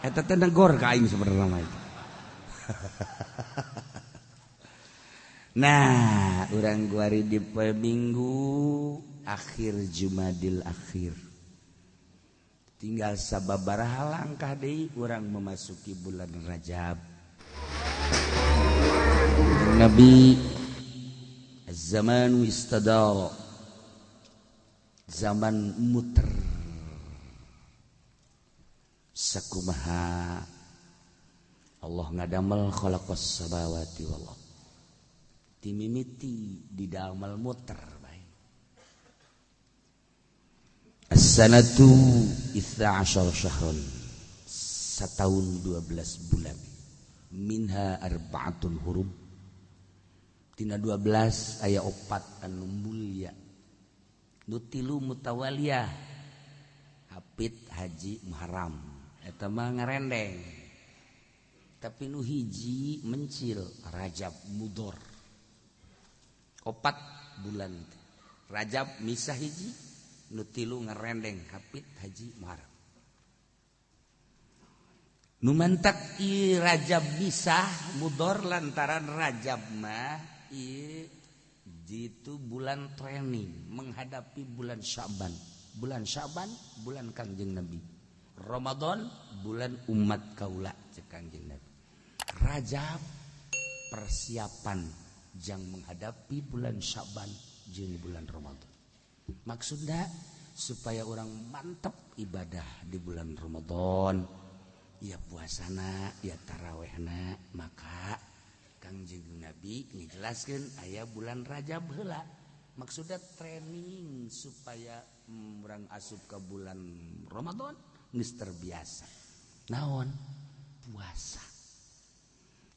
eta teh negor ka aing sebenarnya mah itu. Nah, urang guari di poe Minggu akhir Jumadil akhir, tinggal sababaraha langkah deui urang memasuki bulan Rajab. Nabi zamanu istadara, zaman muter sakumaha Allah ngadamel khalaqas samawati wal ardh, timimiti didamel muter bae. As-sanatu 12 syahron, sataun 12 bulan, minha arba'atun hurum, tina 12 aya 4 anu mulia, nu tilu mutawaliyah, hapit haji Muharram eta mah ngarendeng, tapi nu hiji mencil Rajab Mudor. 4 bulan Rajab misah hiji, nu tilu ngarendeng hapit haji Muharram. Nu mantak ieu Rajab bisa mudor lantaran Rajab mah ieu jitu bulan training menghadapi bulan Syaban. Bulan Syaban bulan Kangjeng Nabi. Ramadan bulan umat kaula cek Kangjeng Nabi. Rajab persiapan jang menghadapi bulan Syaban jeung bulan Ramadan. Maksudnya supaya orang mantap ibadah di bulan Ramadan. Ya puasana, ya tarawehna, maka Kangjeng Nabi ngejelaskeun aya bulan Rajab heula. Maksudnya training supaya orang asup ke bulan Ramadan geus terbiasa. Naon? Puasa.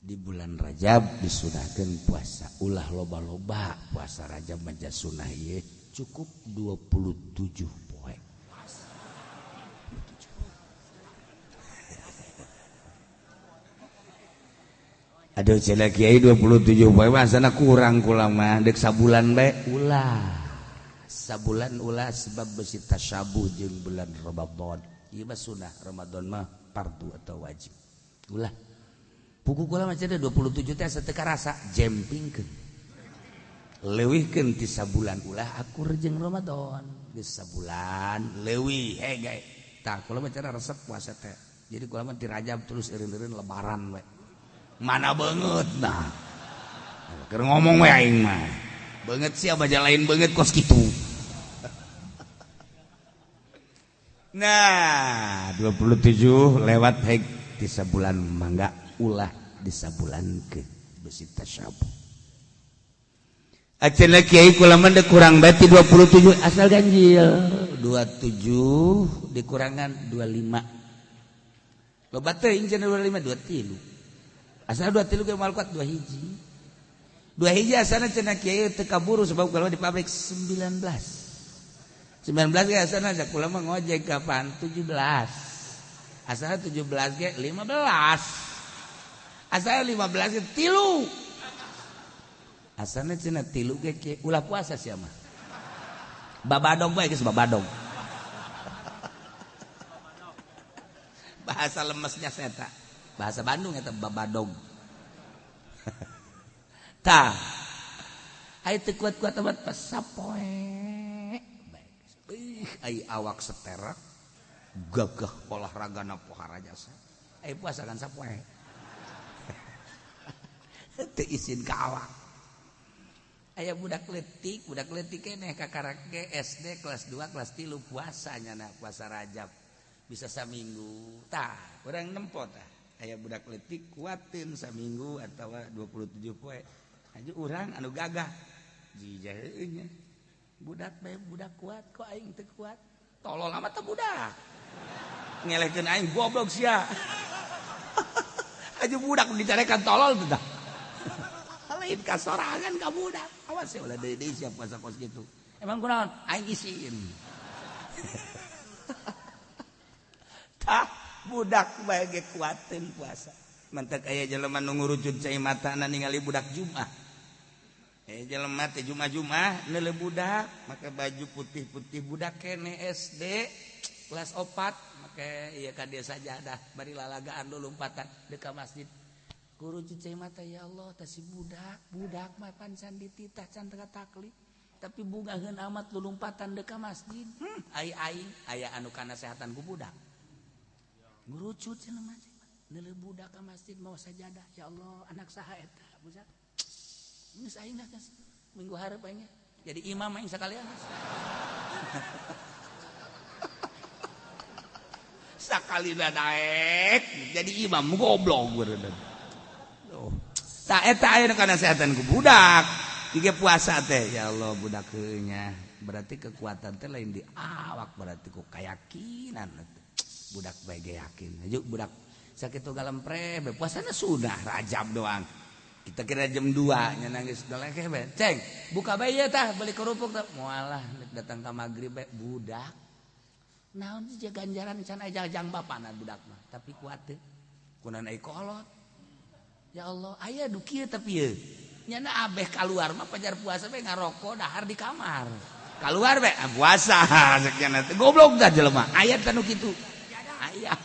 Di bulan Rajab disunahkeun puasa. Ulah loba-loba puasa Rajab mah sunah ieu cukup 27 poe. Aduh cenah kiai 27 poe mah asana kurang kula mah deuk sabulan bae ulah. Sabulan ulah sebab besi tasyabuh jeung bulan Ramadan. Ieu mah sunah, Ramadan mah fardu atau wajib. Ulah. Puku kula mah cenah 27 teh asa teu karasa jempingkeun. Leuwihkeun ti sabulan ulah akur jeung Ramadan. Geus sabulan leuwih he gae. Tah kula mah cenah resep puasa teh. Jadi kula mah di Rajab terus eureun-eureun lebaran we. Mana banget nah keur ngomong we aing mah banget sia baja lain banget kos kitu. Nah 27 lewat hek di sabulan mangga ulah di sabulan ke besi tasyabuh. Acenah kiai kula mah kurang berarti 27 asal ganjil 27 dikurangan 25 loba teuing cenah 25 23 asal 23 ge moal kuat 2 hiji. 2 hiji asana cenah kiai teu kaburu sebab kalau di pabrik 19. 19 ge asana kula mah ngojek kapan 17. Asal 17 ge 15. Asal 15 ge 3. Asana cenah 3 ge kiai ulah puasa sia mah. Babadong bae geus babadong. Bahasa lemesnya seta. Bahasa Bandung eta babadog. Tah. Ai teu kuat-kuat amat pas sapoe. Baik. Ih, ai awak seterak gagah olahragana pohara jasa. Ai puasa kan sapoe. Teu isin ka awak. Aya budak letik keneh kakarak ge SD kelas 2 kelas 3 puasa nyana puasa Rajab. Bisa saminggu. Tah, urang nempo tah. Aya budak letik kuatin saminggu atau 27 poe. Aju urang anu gagah. Jijaheunya. Budak bae budak kuat kok aing teu kuat. Tolol amat teh budak. Ngelehkeun aing goblok sia. Aju budak dicarekan tolol teh dah. Lain kasorangan ka budak. Awas ya ulah deui-deui sia puasa kos kitu. Emang kunaon? Aing isin. Tah budak bae ge kuateun puasa. Mantak aya jelema nu ngurujud cai matana ningali budak Jumat. Jelema teh Jumat-Jumat neuleuh budak make baju putih-putih budak kene SD kelas 4 make ieu ka dieu sajadah bari lalagaan lulumpatan deuk ka masjid. Ngurujud cai mata ya Allah teh si budak, budak mah pan can dititah can taklif. Tapi bungaheun amat lulumpatan deuk ka masjid. Ai aing aya anu kanasehatan ku budak. Ngurucut cenah mah neuleuh budak ka masjid mau sajadah ya Allah anak saha eta budak geus aing lah geus minggu hareup aing jadi imam aing sakalian sakalina daek jadi imam goblok beureunan oh tah eta aya nu kanasehatan ku budak ieu puasa teh ya Allah budak heuh nya berarti kekuatan teh lain di awak berarti ku kayakinan budak bae ge yakin aja budak sakitu galempre be puasana sudah Rajab doang kita kira jam 2 nya nangis dolekeh bae ceng buka bae ieu tah beli kerupuk tah moalah datang ka magrib bae budak naon sih ganjaran can aya jang bapana budak mah tapi kuat teh kunan ai kolot ya Allah aya du kieu tapi ieu nyana abeh kaluar mah pajar puasa bae ngaroko dahar di kamar kaluar bae puasa sakieu teh goblok tah jelema aya teh nu kitu. Ayah.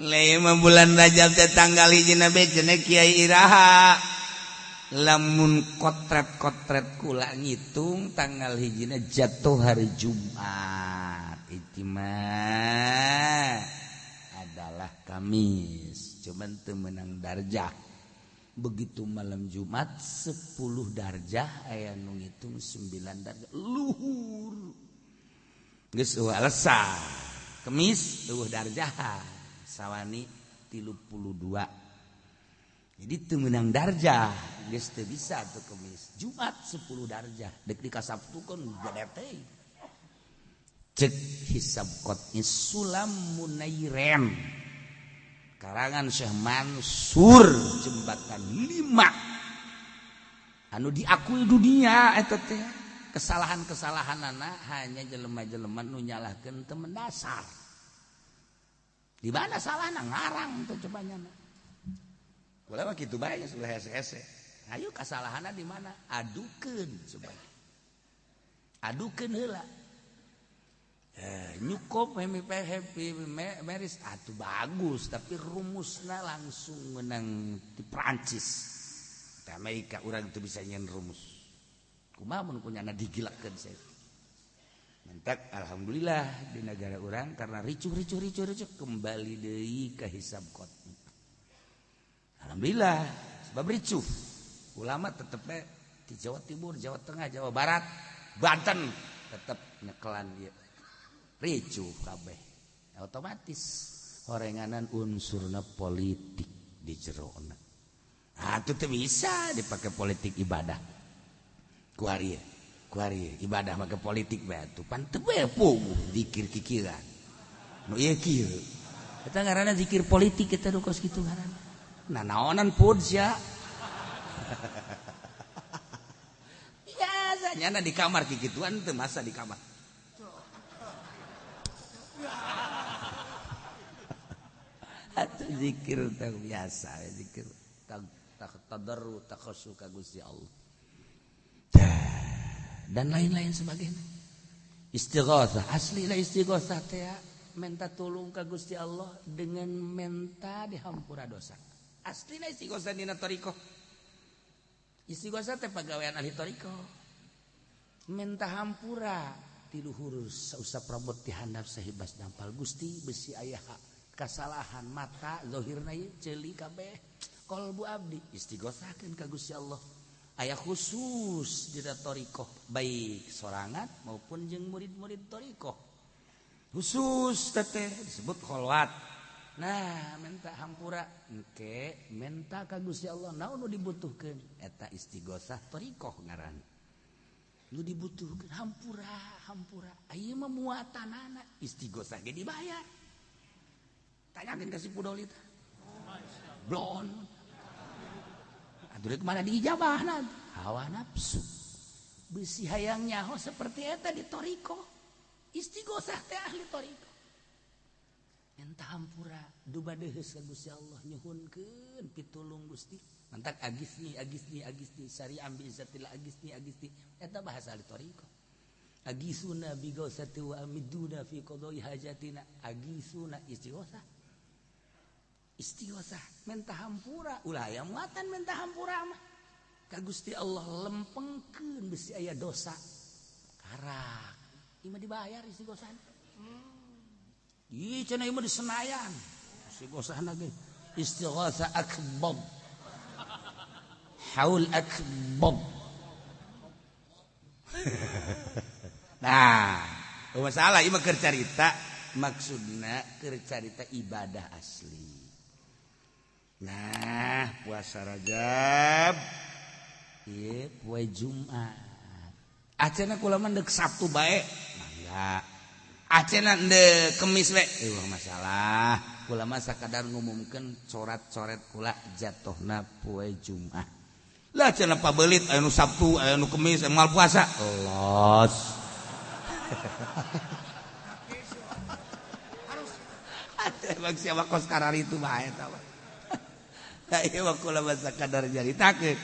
Lima bulan Rajab teh tanggal hiji na cenah Kiai Iraha. Lamun kotret-kotret kula ngitung tanggal hijina jatuh hari Jumat. Ijtima adalah Kamis, cuman teu meunang darjah. Begitu malam Jumat 10 darjah aya nu ngitung 9 darjah luhur. Geus eueuh alasan. Kemis eueuh darjah sawani 32. Jadi teu meunang darjah, geus teu bisa tuh Kemis. Jumat 10 darjah, dek di ka Sabtu kan gede teh. Cek hisab qot'i Sulam Munairen. Karangan Syekh Mansur jembatan 5. Anu diakui dunia eta teh. Kesalahan-kesalahanana hanya jelema-jelema nu nyalahkeun teu mendasar. Di mana salahna ngarang tuh cobanya. Kula mah kitu bae geus ulah hese-hese. Ayo kasalahanna di mana? Adukeun coba. Adukeun heula. Nyukop happy meris atuh bagus tapi rumusna langsung menang di Prancis. Di Amerika urang teu bisa nyen rumus. Kumaha mun kunyana digilakeun saya. Mentak alhamdulillah di negara urang karena ricuh kembali deui ka hisab qot'i. Alhamdulillah sebab ricuh. Ulama tetep di Jawa Timur, Jawa Tengah, Jawa Barat, Banten tetep nyekelan ieu. Ricuh kabeh. Otomatis horenganan unsurna politik di jerona. Ah teu bisa dipake politik ibadah. Kuari kuari ibadah make politik bae atuh pan teu bae puguh zikir kikiran. Nu ieu kieu. Eta ngaranna zikir politik eta nu kos kitu ngaranna. Nah naonan pun sia. Biasa nyana di kamar kikituan teu masa di kamar. Atuh zikir teh biasa zikir tadarru takhassu ka Gusti Allah. Dan lain-lain sebagainya. Istighatsah, asli lah istighatsah teh minta tolong ka Gusti Allah dengan minta dihampura dosa. Asli lah istighatsah dina thariqah. Istighatsah teh pagawean ahli thariqah. Minta hampura ti luhur sausap rambut ti handap sahibas dampal Gusti besi aya kasalahan mata zahirna ieu ceuli kabeh qalbu abdi istighatsahkeun ka Gusti Allah. Aya khusus dina thariqah baik sorangan maupun jeung murid-murid thariqah. Khusus teteh disebut kholwat. Nah, minta hampura engke minta ka Gusti Allah naon nu dibutuhkeun eta istighosah thariqah ngaran. Nu dibutuhkeun hampura hampura ieu mah muatanana istighosah ge dibayar. Tanyakeun ka si Pudoli teh. Blon. Aduh rek mana diijabahna hawa nafsu. Besi hayang nyaho seperti eta di thariqah. Istighosah teh ahli thariqah. Minta hampura duba deheus ka Gusti Allah nyuhunkeun pitulung Gusti. Mantak agisni agisni agisni syari'am bi izzatillah agisni agisni eta bahasa ahli thariqah. Agisuna bi ghausati wa amiduna fi qada'i hajatina agisuna istighosah. Istighosah minta hampura ulah aya muatan minta hampura mah ka Gusti Allah lempengkeun besi aya dosa karak ieu mah dibayar istighosah. Ih cenah ieu mah di Senayan istighosahna ge istighosah akbar haul akbar. Nah, masalah ieu mah keur carita maksudna keur carita ibadah asli. Nah, puasa Rajab ieu poe Jumat. Acena kula mah deuk Sabtu bae, mangga. Acena deuk Kemis bae, eueuh masalah. Kula mah sakadar ngumumkeun corat-coret kula jatuhna poe Jumat. Lah cenah pabelit aya nu Sabtu, aya nu Kemis, aya moal puasa. Los. Atuh emang siapa kos karari itu bae eta mah. Ieu mah kula mah sakadar nyaritakeun.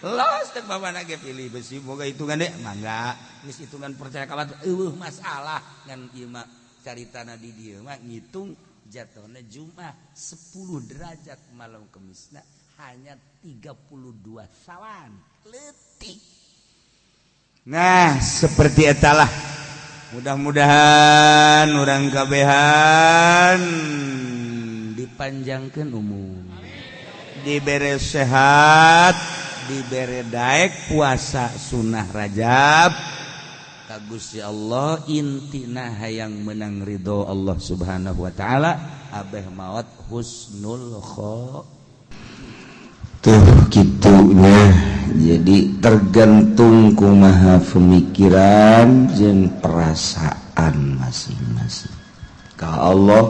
Los teh mamana ge pilih besi boga hitungan deh mangga. Geus hitungan percaya ka batur eueuh masalah ngan ieu mah caritana di dieu mah ngitung Jatuhna Jumat 10 derajat, malam Kemisna hanya 32 sawan letik. Nah, seperti etalah. Mudah-mudahan urang kabehan dipanjangkan umur, dibere sehat, dibere daek puasa sunnah Rajab ka Gusti Allah. Intina hayang menang ridho Allah Subhanahu wa taala, abeh maot husnul kho Tuh, gitunya. Jadi tergantung kumaha pemikiran jeung perasaan masing-masing ka Allah,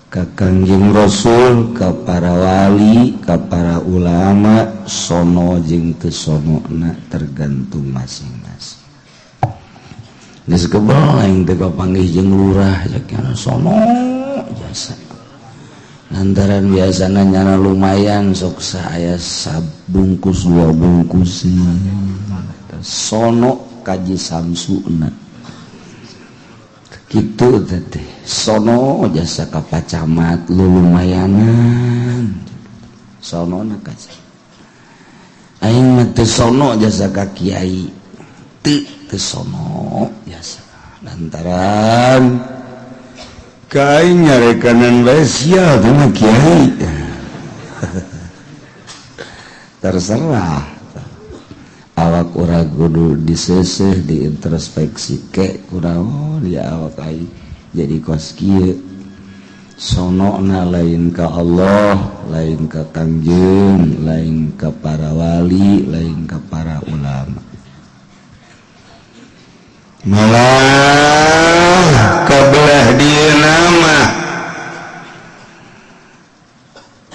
ka Kangjeng Rasul, ka para wali, ka para ulama. Sono jeung teu sonona tergantung masing-masing. Geus kebel aing teh kapanggih jeung lurah cek sono jasa, lantaran biasanya nyana lumayan sok saya sabungkus dua bungkus. Sono kaji Samsuna gitu teh, sono jasa ka Pak Camat lu lumayanan, sono na kaji aing mah teu sono jasa ka kiai, teu teu sono jasa lantaran kain nyarekanan bae sia teh mah kiai. Terserah awak urang, kudu diseseh, diintrospeksi ke kunaon ya awak aing jadi kos kieu. Sono na lain ka Allah, lain ka Kangjeng, lain ka para wali, lain ka para ulama, malah kebelah dia nama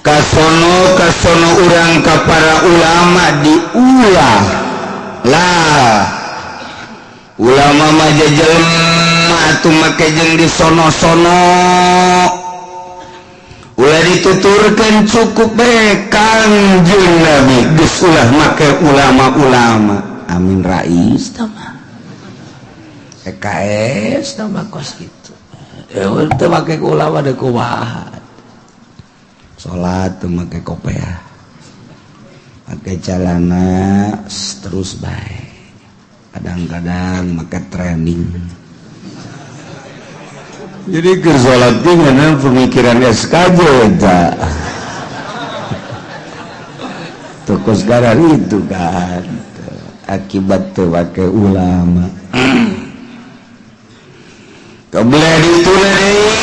kasono kasono urang ka para ulama diulah lah. Ulama mah jelema atuh, make jeung di sono-sono ulah dituturkan, cukup bae Kangjeng Nabi, geus ulah make ulama-ulama. Amin Rais tah, PKS tambah kos gitu, teu make ulama deui kumaha? Salat teu make kopeah, make celana terus bae, kadang-kadang make training. Jadi keur salat ge ngeunah pemikiran SKJ eta toko sekarang itu kan akibat teu make ulama. Kebelah itu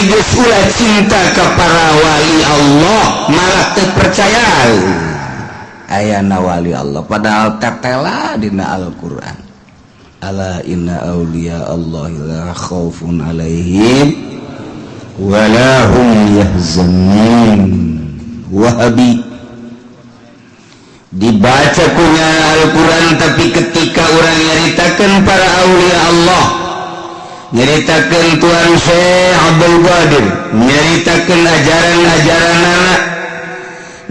geus ulah cinta ke para wali Allah, malah teu percaya ayana wali Allah, padahal tetela dina Al-Qur'an, ala inna auliya Allah la khaufun alaihim wala hum yahzanun. Wahabi dibaca punya Al-Quran, tapi ketika orang nyaritakan para aulia Allah, nyaritakan Tuan Syekh Abdul Qadir, nyaritakan ajaran-ajaran anak,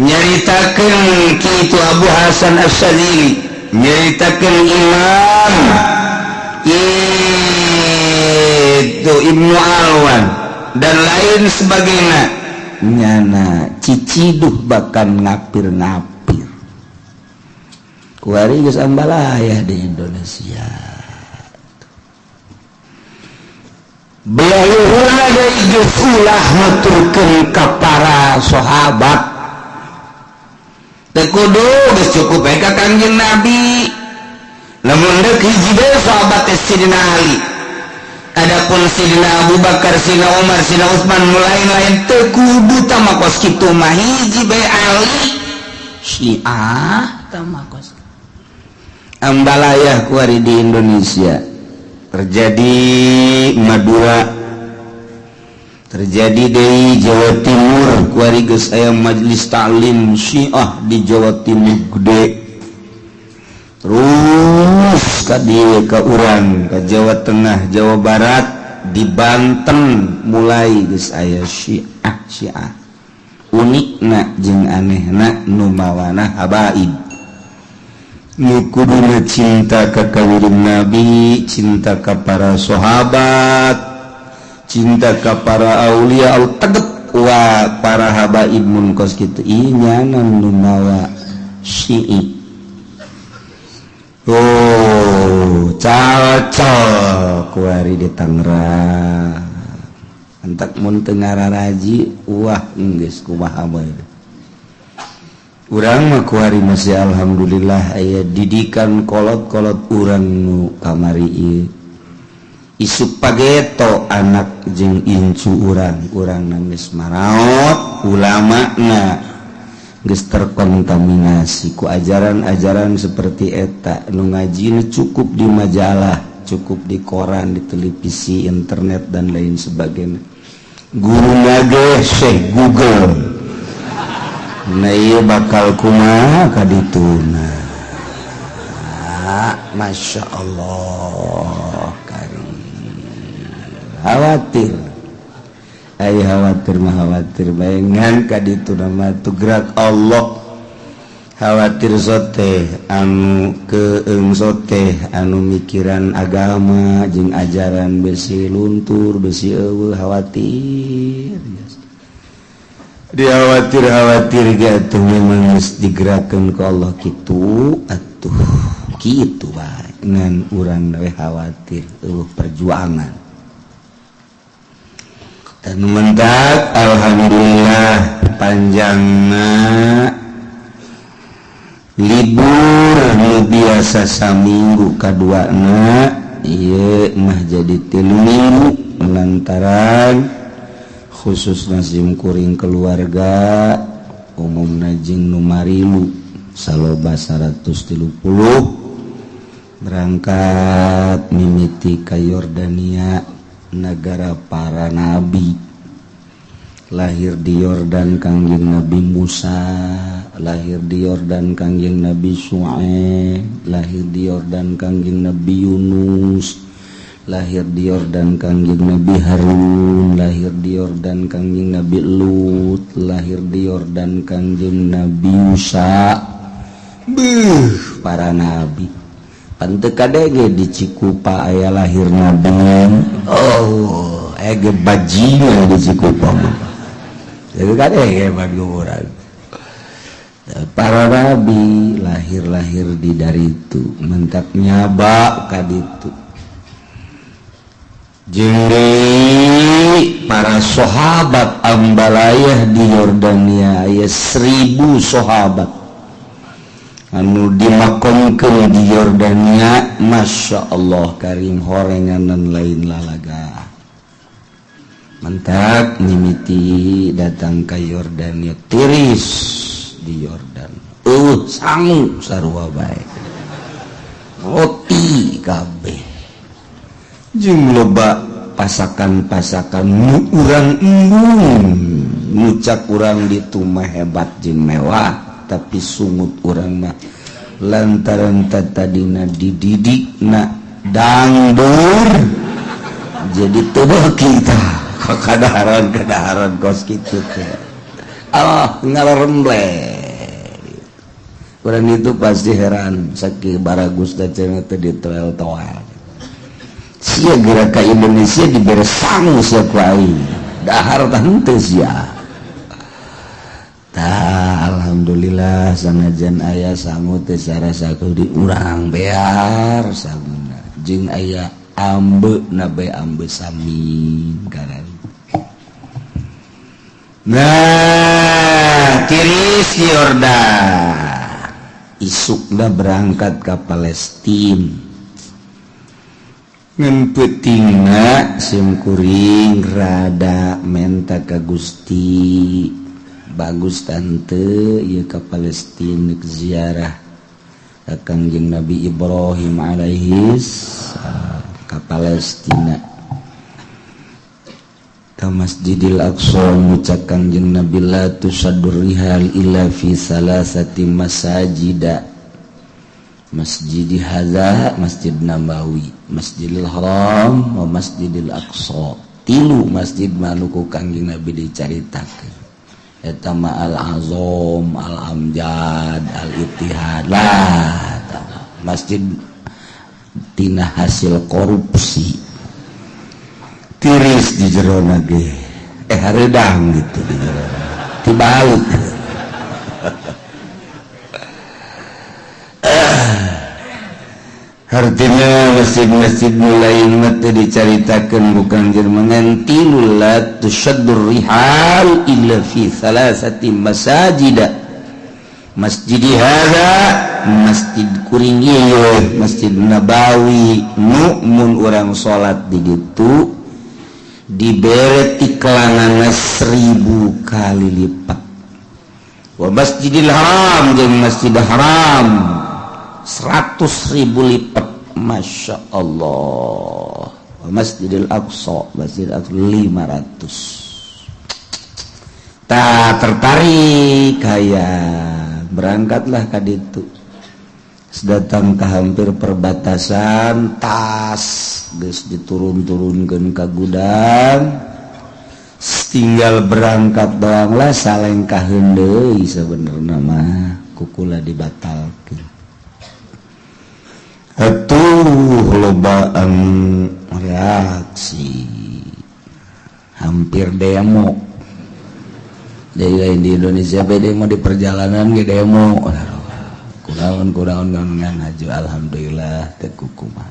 nyaritakan Ki Abu Hasan Asy-Syadzili, nyaritakan Imam itu Ibnu Alwan dan lain sebagainya, nyana ciciduh, bahkan ngapir-ngapir. Kuari geus ambalayah di Indonesia. Belah geus ulah nuturkeun ka para sahabat, teu kudu, geus cukup bae ka Kangjeng Nabi. Lamun deuk hiji deui sahabat teh Sidina Ali. Adapun Sidina Abu Bakar, Sidina Umar, Sidina Utsman, nu lain-lain teu kudu tama kos kitu mah, hiji bae Ali. Syiah tama kos ambalayah kuari di Indonesia. Terjadi Madura, terjadi di Jawa Timur. Kuari geus aya majelis taklim Syiah di Jawa Timur gede, terus ka dieu ka urang ka Jawa Tengah, Jawa Barat, di Banten mulai geus aya Syiah. Syiah unikna jeung anehna nu mawana habaib, nu kuduna cinta ka kangjeng Nabi, cinta ka para sahabat. Cinta ka para aulia Allah tegep wa para habaib mun kos kitu inyana nu mawa Syi'i. Oh, cocok kuari di Tangerang. Entak mun teu ngararaji, wah, geus kumaha bae. Urang mah kuari masih alhamdulillah aya didikan kolot-kolot urang nu kamari ieu. Isuk pageto anak jeung incu urang, urang geus maraot ulama na geus terkontaminasi ku ajaran-ajaran seperti eta, nu ngaji cukup di majalah, cukup di koran, di televisi, internet, dan lain sebagainya. Guru nage Syekh Google. Nah, iya, bakal kumaha kadituna? Masya Allah karim, khawatir. Ay, khawatir mah khawatir bayangan kaditu nama tuh gerak Allah. Khawatir sote anu keeng sote anu mikiran agama jeung ajaran besi luntur, besi eueuh. Khawatir dia, khawatir, khawatir gitu. Memang geus digerakkeun ku Allah kitu atuh, kitu bae. Ngan urang we khawatir eueuh perjuangan dan mentak. Alhamdulillah panjangna libur nu biasa saminggu kaduana ieu mah jadi 3 minggu, lantaran khusus sim kuring keluarga umum jeung nu marilu saloba 130 berangkat mimiti ka Yordania, negara para nabi. Lahir di Yordan Kangjeng Nabi Musa, lahir di Yordan Kangjeng Nabi Syuaib, lahir di Yordan Kangjeng Nabi Yunus, lahir di Yordan Kangjeng Nabi Harun, lahir di Yordan Kangjeng Nabi Lut, lahir di Yordan Kangjeng Nabi Musa. Beuh, para nabi. Pante kadege di Cikupa aya lahir nabi. Oh, ege bajingan di Cikupa mah. Jadi kadege urang. Para nabi lahir-lahir di dari itu, mentak nyaba kaditu. Jeung para sahabat ambalayah di Yordania aya 1000 sahabat anu dimakomkeun di Yordania. Masya Allah karim, horenganan lain lalaga. Mentak mimiti datang ke Yordania, tiris di Yordan, sangu sarua bae, roti kabeh jeung loba pasakan-pasakan nu urang embung. Ngucap urang ditu mah hebat jeung mewah, tapi sungut urang mah lantaran tadina dididik na dangdur, jadi tubuh kita kadaharan kadaharan kos kitu teh. Allah ngalaremble. Urang itu pasti heran saking baragus da cenah teh ditoel-toel. Sia geura ka Indonesia dibere sangu sia ku aing, dahar tah henteu sia. Tah, alhamdulillah sanajan aya sangu teh sarasa di urang bear sanguna jeung aya ambe na bae, ambe samin karan. Nah, tiris Yordan, isukna berangkat ke Palestina. Ngan peutingna sim kuring rada menta ka Gusti, bagus tante ieu ka Palestina ziarah ka Kangjeng Nabi Ibrahim alaihi ka Palestina, ka Masjidil Aqsa. Ngucap Kangjeng Nabi, la tusyaddur rihal illa fi salasati masajida, Masjid hadza, Masjid Nabawi, Masjidil Haram, wa Masjidil Aqsa. Tilu masjid maluku Kangjeng Nabi dicaritakeun eta mah Al Azam, Al Amjad, Al Ittihad lah, masjid tina hasil korupsi. Tiris. Geulis di jerona ge, eh, hareudang gitu di jero tibaut. Artinya masjid-masjid mulai mati dicaritakan bukan jerman tilu la tushaddur rihal illa fi thalathati masajida. Masjid hadza, masjid kuring ieu, Masjid Nabawi, nu mun urang salat di ditu dibere tiklanana 1000 kali lipat, wa Masjidil Haram jeung Masjid Haram 100.000 lipat. Masya Allah. Masjidil Aqsa, Masjid Aqsa 500. Tak tertarik kayak berangkatlah ka ditu. Datang ke hampir perbatasan, tas geus diturun-turunkeun ka gudang, tinggal berangkat doang lah. Salengkaheun deui sebenarnya mah kukula dibatalkeun. Atuh lobaan reaksi, hampir demo. Jadi lain di Indonesia be demo, di perjalanan ge demo. Kunaon kunaon ngan haju, alhamdulillah teu kukumaha.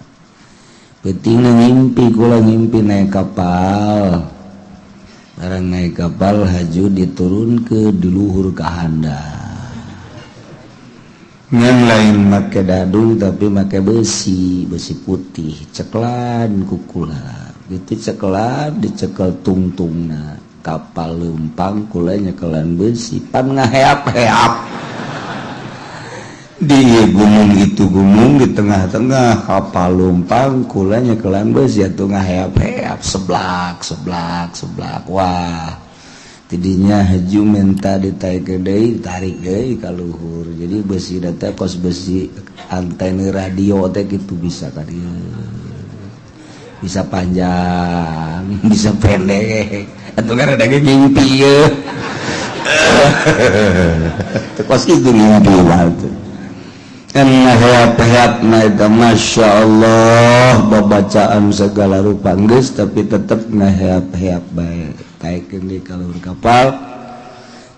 Penting ngimpi, kula ngimpi naik kapal. Barang naik kapal haju diturun ke di luhur ka handap. Ngan lain make dadung, tapi make besi, besi putih, ceklan kukula gitu, ceklan dicekel tungtungna. Kapal lempang, kula nyekelan besi pan ngaheap-heap di gunung itu, gunung di tengah-tengah, kapal lumpang, kula nyekelan besi atuh ngaheap-heap, seblak seblak seblak. Wah, tidinya haju minta ditarik deui, tarik deui ka luhur. Jadi besi teh kos besi antena radio teh gitu, bisa ka dieu, bisa panjang, bisa pendek. Atuh kan ada ngimpi ye, kos itu ngimpi waktu heap-heap. Masya Allah, babacaan segala rupa geus, tapi tetep ngaheap-heap bae. Taikeun di ka luhur kapal,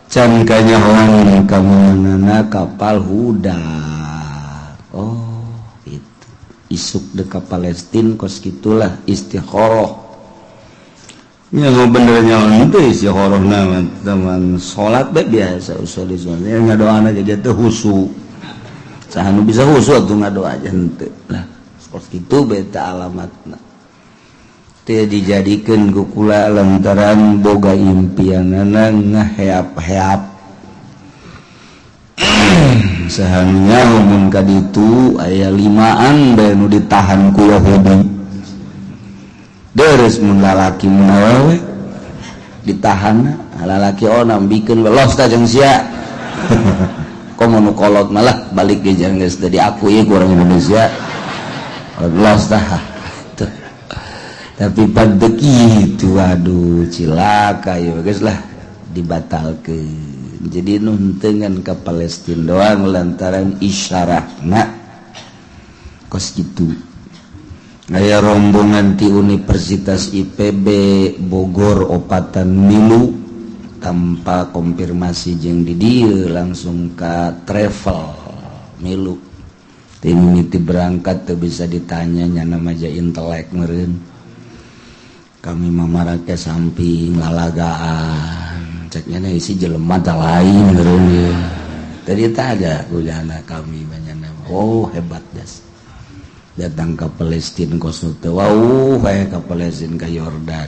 can kanyahoan kamanana kapal hudah. Oh, itu isuk de ka Palestin kos gitulah. Istikharah nya, bener nya itu istikharah na teman salat bae biasa, usolli sholat ngadoana aja teh husu. Saha nu bisa husu atuh ngadoa aja henteu lah. Kos kitu beta alamatna teu dijadikeun ku kula lantaran boga impianana ngaheap-heap. Saha nu mun ka ditu aya limaan bae nu ditahan ku Yahudi. Deres mun lalaki, mun awewe ditahan lalaki, oh, nambikeun welos ta jeung sia. Komo nu kolot malah balik ge jangan geus teu diakui ku orang Indonesia, los tah. Tuh. Tapi pada kitu, aduh, cilaka ya geus lah, dibatalkeun. Jadi nuntengan ke Palestina doang lantaran isyarahna kos gitu. Aya rombongan ti Universitas IPB Bogor opatan milu, tanpa konfirmasi jeung di dieu langsung ke travel milu. Tim mimiti berangkat tuh bisa ditanya, nyana maja intelek meureun. Kami mamarake samping lalagaan, ceknya isi jelema tah lain meureun ieu. Tadi tak ada kujana kami banyak. Oh, hebat das datang ke Palestina kos teu wauh kayak ke Palestina, ke Yordan.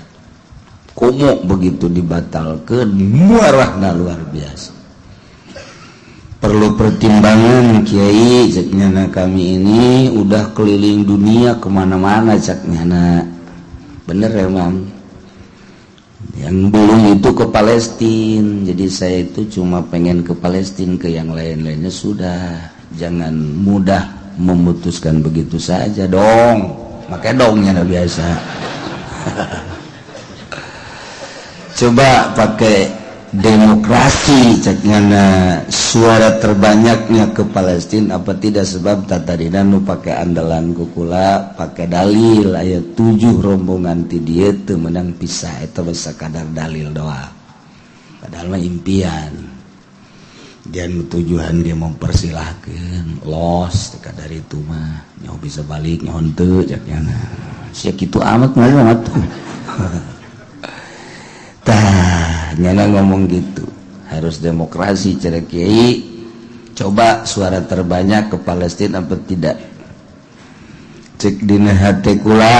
Komo begitu dibatalkan, muarahna luar biasa. Perlu pertimbangan, Kiai, ceknya. Kami ini udah keliling dunia kemana-mana, ceknya. Bener emang yang belum itu ke Palestina. Jadi saya itu cuma pengen ke Palestina, ke yang lain-lainnya sudah. Jangan mudah memutuskan begitu saja dong. Makanya dongnya udah biasa. Coba pakai Demokrasi cek nyana, suara terbanyaknya ke Palestina apa tidak? Sebab tadina nu pake andalan ku kula, pake dalil aya tujuh rombongan ti dieu teu menang pisah. Eta sakadar dalil doa, padahal mah impian dan tujuan dia mempersilahkan los teka dari itu mah nyaho bisa balik, nyaho henteu cek nyana. Sia kitu amat mah tuh. Tah, nyana ngomong gitu, harus demokrasi cara kiai. Coba suara terbanyak ke Palestina apa tidak? Cek dina hati kula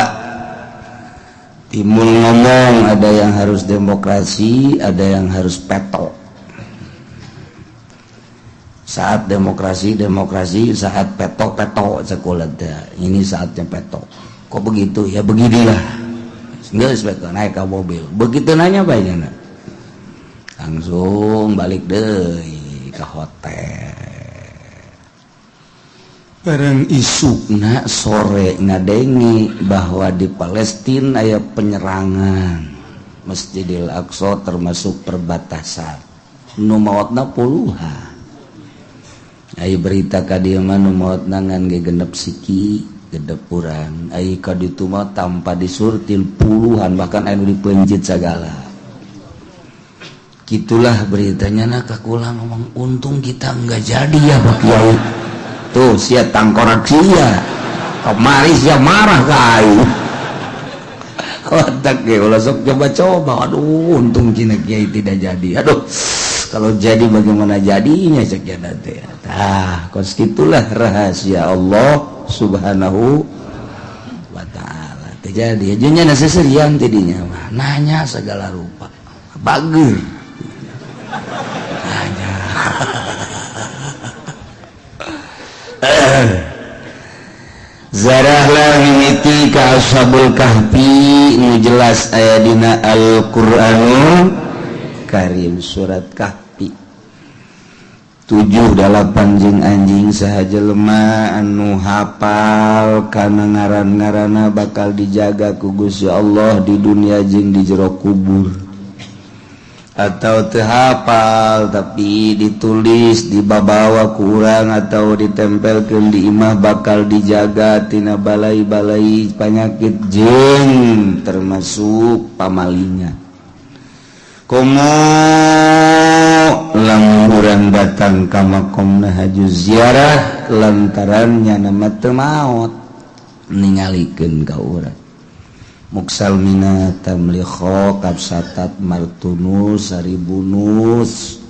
timbul ngomong, ada yang harus demokrasi, ada yang harus peto. Saat demokrasi demokrasi, saat peto peto. Sekolah ini saatnya peto. Kok begitu? Ya beginilah. Nggak naik ke mobil, begitu nanya banyak langsung balik deh ke hotel. Bareng isukna sore ngadengi bahwa di Palestina aya penyerangan Masjidil Aqsa, termasuk perbatasan, nu maotna puluhan. Aya berita ka dieu mah nu maotna ngan ge genep siki, genep urang. Ai ka ditu mah tanpa disurtil puluhan, bahkan anu dipencit segala. Gitulah beritanya. Nah, ka kula ngomong, "Untung kita nggak jadi ya, Pak Kiai." Tuh sia tangkorak, sia kemari sia marah ka aing. Otak ge ulah sok coba-coba. "Aduh, untung cina kiai tidak jadi. Aduh, kalau jadi bagaimana jadinya?" cek teh. Tah, kos gitulah rahasia Allah Subhanahu wa Ta'ala. Terjadi aja nya seserian tidinya mah nanya segala rupa, bager nanya. Zarahlah mimiti ka Ashabul Kahfi nu jelas aya dina Al-Qur'anul Karim, surat Kahfi 7 8 jeung anjing. Saha jelema anu hafal kana ngaran-ngaranna bakal dijaga ku Gusti Allah di dunia jeung di jero kubur, atau teu hafal tapi ditulis dibabawa ku urang atau ditempelkeun di imah, bakal dijaga tina balai-balai penyakit jeung termasuk pamalingan. Komo lamun urang datang ka makomna haju ziarah lantaran nyana mah teu maot, ningalikeun ka urang. Muksalmina, Tamlikho, Kapsatat, Martunus, Saribunus,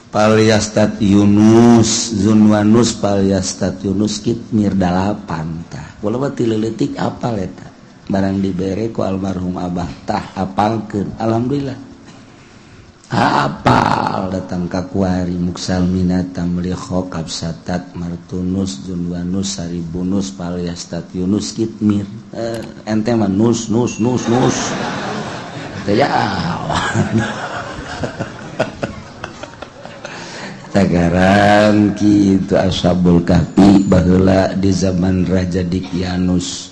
Palyastat Yunus, Zunwanus, Palyastat Yunus, Kitmir dalapan. Tah, kula mah ti leutik apal eta, barang dibere ku almarhum abah. Tah, apalkeun, alhamdulillah apal datang ka kuari. Muksalmina, Tamlikho, Kapsatat, Martunus, Zunwanus, Saribunus, Palyastat Yunus, Kitmir. Ente mah nus nus nus nus teh ya. Tagaran kitu Ashabul Kahfi baheula di zaman Raja Dikyanus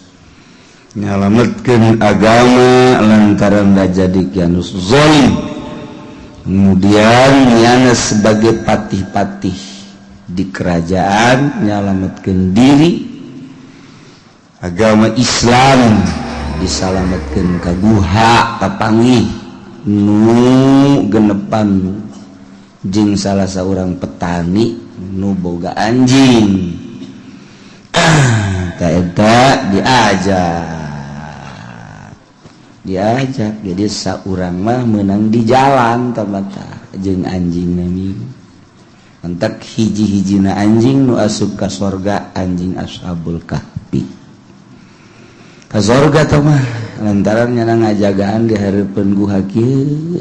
nyalametkeun agama lantaran Raja Dikyanus zalim. Kemudian nyana sebagai patih-patih di kerajaan nyalametkeun diri, agama Islam disalametkeun ka guha, kapanggih nu genepan jeung salah seorang petani nu boga anjing. Ah, eta diajak diajak jadi saurang mah menang di jalan tamata jeung anjing nami entek hiji-hijina anjing nu asup ka sorga, anjing Ashabul Kahfi ka sorga tah mah lantaran nyana ngajagaan di hareupeun guha kieu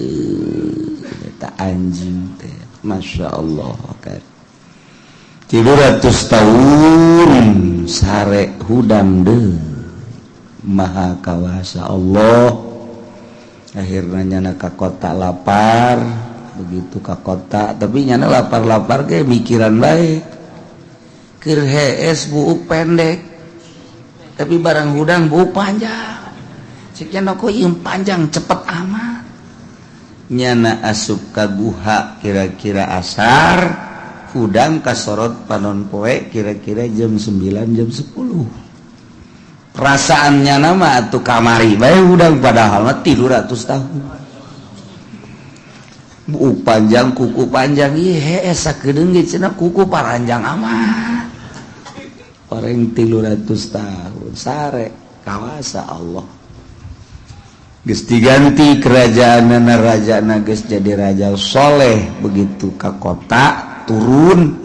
eta anjing teh. Masya Allah kan 300 tahun sare hudang deui. Maha kawasa Allah. Akhirnya nyana ka kota lapar. Begitu ka kota, tapi nyana lapar-lapar ke mikiran baik keur hees buuk pendek, tapi barang hudang buuk panjang. Cek nyana, kok ieu panjang cepet amat? Nyana asup ka guha kira-kira asar, hudang kasorot panon poe kira-kira jam 9, jam 10. Perasaannya nama atuh kamari bae hudang, padahal mah 300 tahun. Buuk panjang, kuku panjang, ih hese sakedeung ge cenah kuku paranjang amat. Orang 300 tahun sare kawasa Allah. Geus diganti kerajaan, raja geus jadi raja soleh. Begitu ke kota turun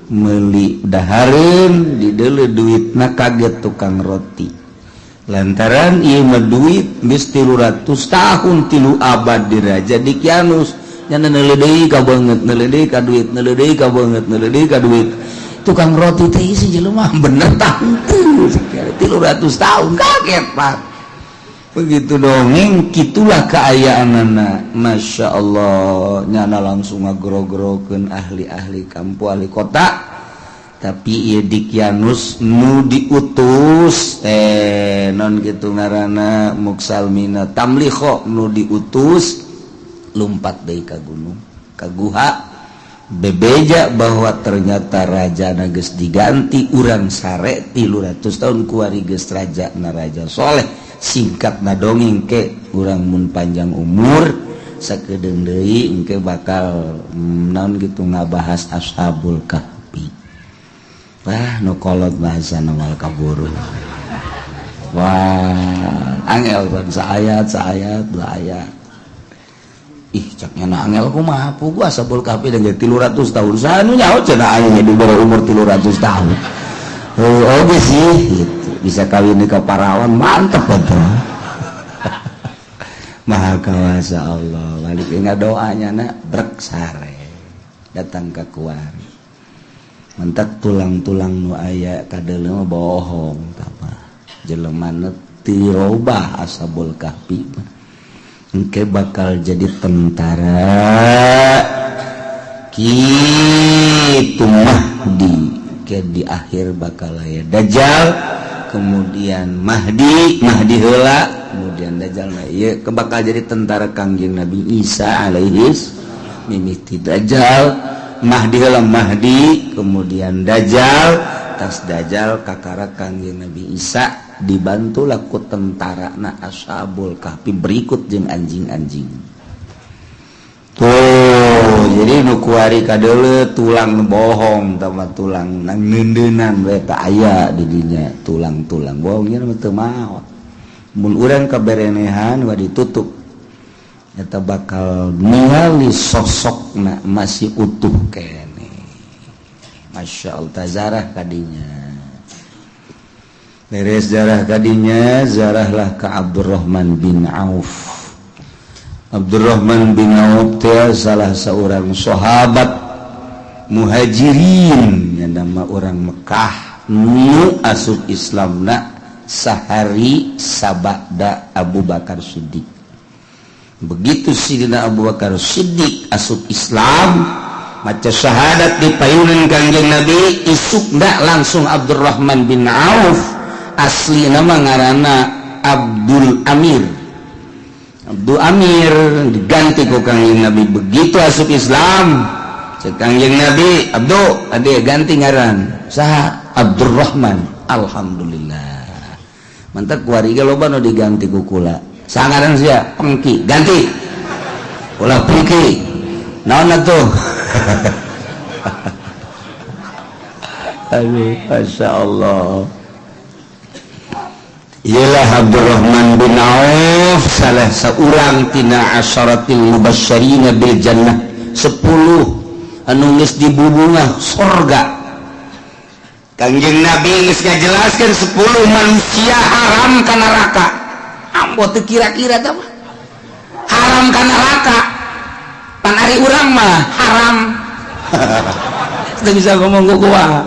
meli dahareun, dideuleu duitna, kaget tukang roti lantaran ieu mah duit geus 300 tahun, 3 abad di Raja Dikianus. Nya neuleu deui ka beungeut, neuleu deui ka duit, neuleu deui ka beungeut, neuleu deui ka duit. Tukang roti teh isi jelema bener tah 300 tahun, kaget, Pak. Begitu dongeng gitulah keayaan anak. Masya Allah, nyana langsung ngagro-grokeun ahli-ahli kampung, ahli kota. Tapi ieu Dikianus nu diutus eh non gitu ngaranna Muksalmina Tamliho nu diutus lumpat deui ka gunung, ka guha, bebeja bahwa ternyata raja geus diganti, urang sare 300 tahun, kuari geus raja na raja soleh. Singkat na dongeng, ke urang mun panjang umur sakedeung deui engke bakal naon gitu ngabahas Ashabul Kahfi. Wah, nu kolot bahasa moal kaburu. Wah, angel pan, saayat saayat, dua ayat. Ih, caknya na angel kumaha puguh Ashabul Kahfi dan 300 tahun, sanu nyaho cenah aing di bawah umur 300 tahun. Oh, oke sih gitu. Bisa kawin ke parawan, mantep betul. Maha kawasa Allah. Balik ingat doanya nak brek sare datang ke kuari mentak tulang-tulang nu aya kadeuleu mah bohong tah jelema tirobah. Ashabul Kahfi mah engke bakal jadi tentara kitu. Mahdi ke di akhir bakal aya Dajjal, kemudian Mahdi, Mahdi heula kemudian Dajjal. Nah, ieu ke bakal jadi tentara Kangjeng Nabi Isa alaihi mimiti Dajjal. Mahdi heula, Mahdi kemudian Dajjal. Tas Dajjal kakara Kangjeng Nabi Isa dibantu ku tentara na Ashabul Kahfi berikut jeung anjing-anjing tuh. Jadi nu kuari kadeuleu tulang bohong tama tulang nang neundeunan we teu aya di dinya. Tulang-tulang bohongnya mah teu maot. Mun urang kaberenehan wa ditutup eta bakal ningali sosokna masih utuh kene. Masya Allah, tazarah kadinya. Beres jarah kadinya, zarahlah ke Abdurrahman bin Auf. Abdurrahman bin Auf teh salah seorang sahabat muhajirin yang nama orang Mekah nu asup Islamna sehari sabada Abu Bakar Siddiq. Begitu Sidina Abu Bakar Siddiq asup Islam, maca syahadat di payunan Kangjeng Nabi, isuk ndak langsung Abdurrahman bin Auf, asli nama ngaranna Abdul Amir, Abdul Amir diganti ku Kangjeng Nabi. Begitu asup Islam, cek Kangjeng Nabi, "Abdul, ade ganti ngaran." Saha? Abdurrahman. Alhamdulillah, mantap. Kuari ge loba nu diganti ku kula. Sangaran sia Pengki, ganti ulah Pengki. Naon atuh? Aduh, Masya Allah. Ialah Abdurrahman bin Auf salah seorang tina asyaratil mubasysyirina bil jannah, 10 anu geus dibubungah sorga. Kangjeng Nabi geus ngajelaskeun 10 manusia haram ka neraka. Ambo teu kira-kira tah mah haram ka neraka. Pan ari urang mah haram teu bisa ngomong ku gua.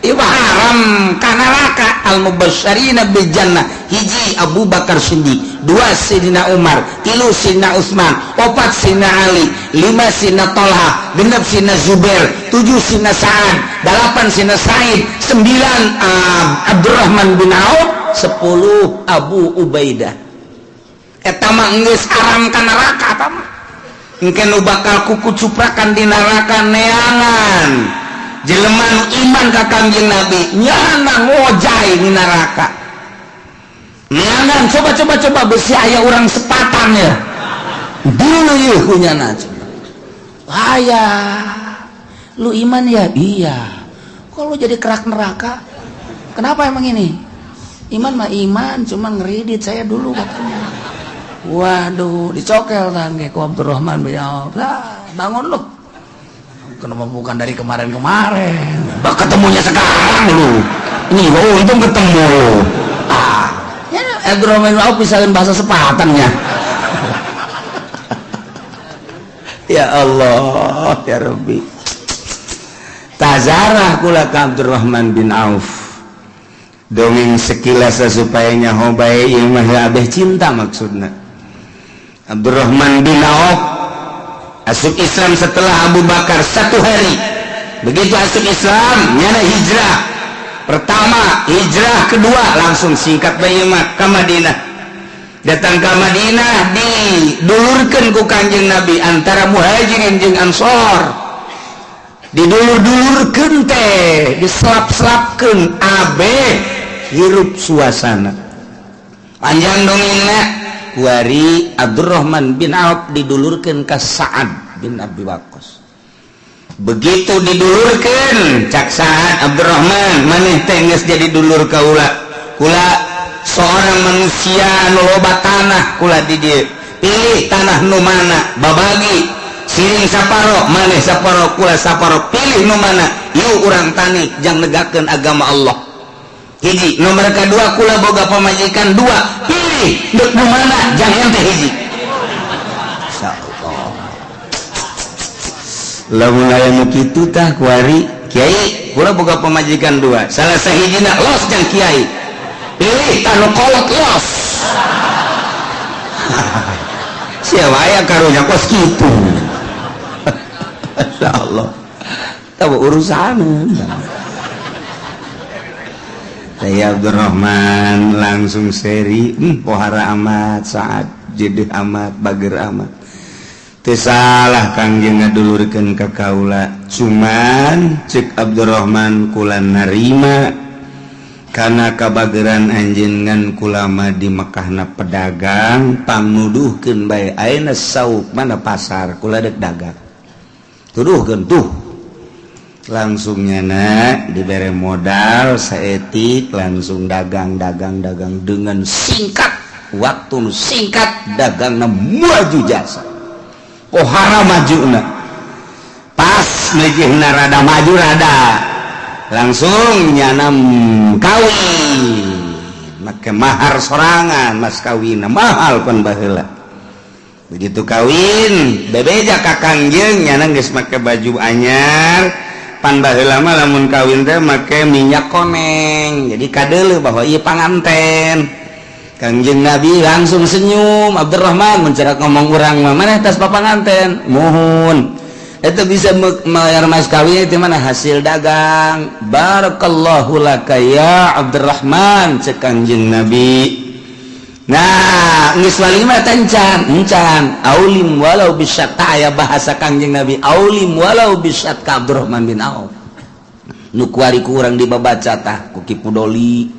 Ieu mah haram ka neraka. Al mubasysyirina bil jannah, hiji Abu Bakar Siddiq, dua Sidina Umar, tilu Sidina Utsman, opat Sidina Ali, lima Sidina Tolha, genep Sidina Zubair, tujuh Sidina Sa'ad, delapan Sidina Said, sembilan Abdurrahman bin Auf, 10 Abu Ubaidah. Eta mah geus haram ka neraka eta mah. Engke nu bakal kuku cuprakan di neraka neangan jelema nu iman ka Kangjeng Nabi, nyana ngojay di neraka neangan. Coba, coba, coba, besi aya urang sepatan ya dulu yeuh ku nyana. Aya lu iman ya? Iya. Kok lu jadi kerak neraka? Kenapa emang? Ini iman mah iman, cuma ngeridit saya dulu katanya. Waduh, dicokel tangge ku Abdurrahman bin Auf. Lah, bangun lu. Kenapa bukan dari kemarin-kemarin? Bah, ketemunya sekarang lu. Ini oh, untung ketemu. Ah, ya Abdurrahman bin Auf bisa bahasa sepatannya. Ya Allah, ya Rabbi. Tazarah kula ka Abdurrahman bin Auf. Dongeng sekilas supaya nyaho bae, ieu mah abeh cinta maksudna. Abdurrahman bin Auf asup Islam setelah Abu Bakar satu hari. Begitu asup Islam, nyana hijrah pertama, hijrah kedua, langsung singkat bae mah ka Madinah. Datang ke Madinah, didulurkeun ku Kanjeng Nabi antara Muhajirin jeung Ansor. Didulur-dulurkeun teh, diselap-selapkeun abeh hirup suasana. Panjang dongengna, kuari Abdurrahman bin Auf didulurkeun ka Sa'ad bin Abi Waqqas. Begitu didulurkeun, cak Sa'ad, "Abdurrahman, maneh teh geus jadi dulur kaula. Kula seorang manusia anu loba tanah kula di dieu. Pilih tanah nu mana, babagi siring saparo, maneh saparo, kula saparo, pilih nu mana. Yuk urang tani jang negakeun agama Allah." Hiji. Nomor kedua, kula boga pamajikan dua, pilih dek nu mana jang ente. Hiji. Insyaallah lamun aya nu kitu tah kuari, "Kiai, kula boga pamajikan dua, salah sahijina los jang kiai, pilih tah nu kolot los." Siapa aya karunya kos kitu? Insyaallah tahu urusan. Saya Abdurrahman langsung seri, pohara amat saat jedeh amat, bager amat. Teu salah Kangjeng ngadulurkeun ka kaula, cuman cek Abdurrahman, kula narima karena kabageran anjeun, ngan kula mah di Mekahna pedagang, pangnuduhkeun bae ayeuna sauk mana pasar kula dek dagang, tuduhkeun tuh." Langsung nyana dibere modal saetik, langsung dagang, dagang, dagang. Dengan singkat waktu singkat, dagang maju jasa, pohara maju. Pas mejehna rada maju, rada langsung nyana kawin, make mahar sorangan, mas kawin mahal pan baheula. Begitu kawin, bebeja ka Kangjeng, nyana geus make baju anyar. Pan baheula mah lamun kawin teh make minyak koneng, jadi kadeuleu bahwa ieu panganten. Kangjeng Nabi langsung senyum, "Abdurrahman," mencerak ngomong urang mah, "mana tas papanganten?" "Muhun." "Itu bisa bayar mas kawin itu mana?" "Hasil dagang." "Barakallahu laka ya Abdurrahman," cek Kangjeng Nabi. Nah, geus walimah encan encan, "Aulim walau bisyat." Aya bahasa Kangjeng Nabi, "Aulim walau bisyat," ka Abdurrahman bin Auf. Nu kuari ku urang dibabaca tah ku Ki Pudoli,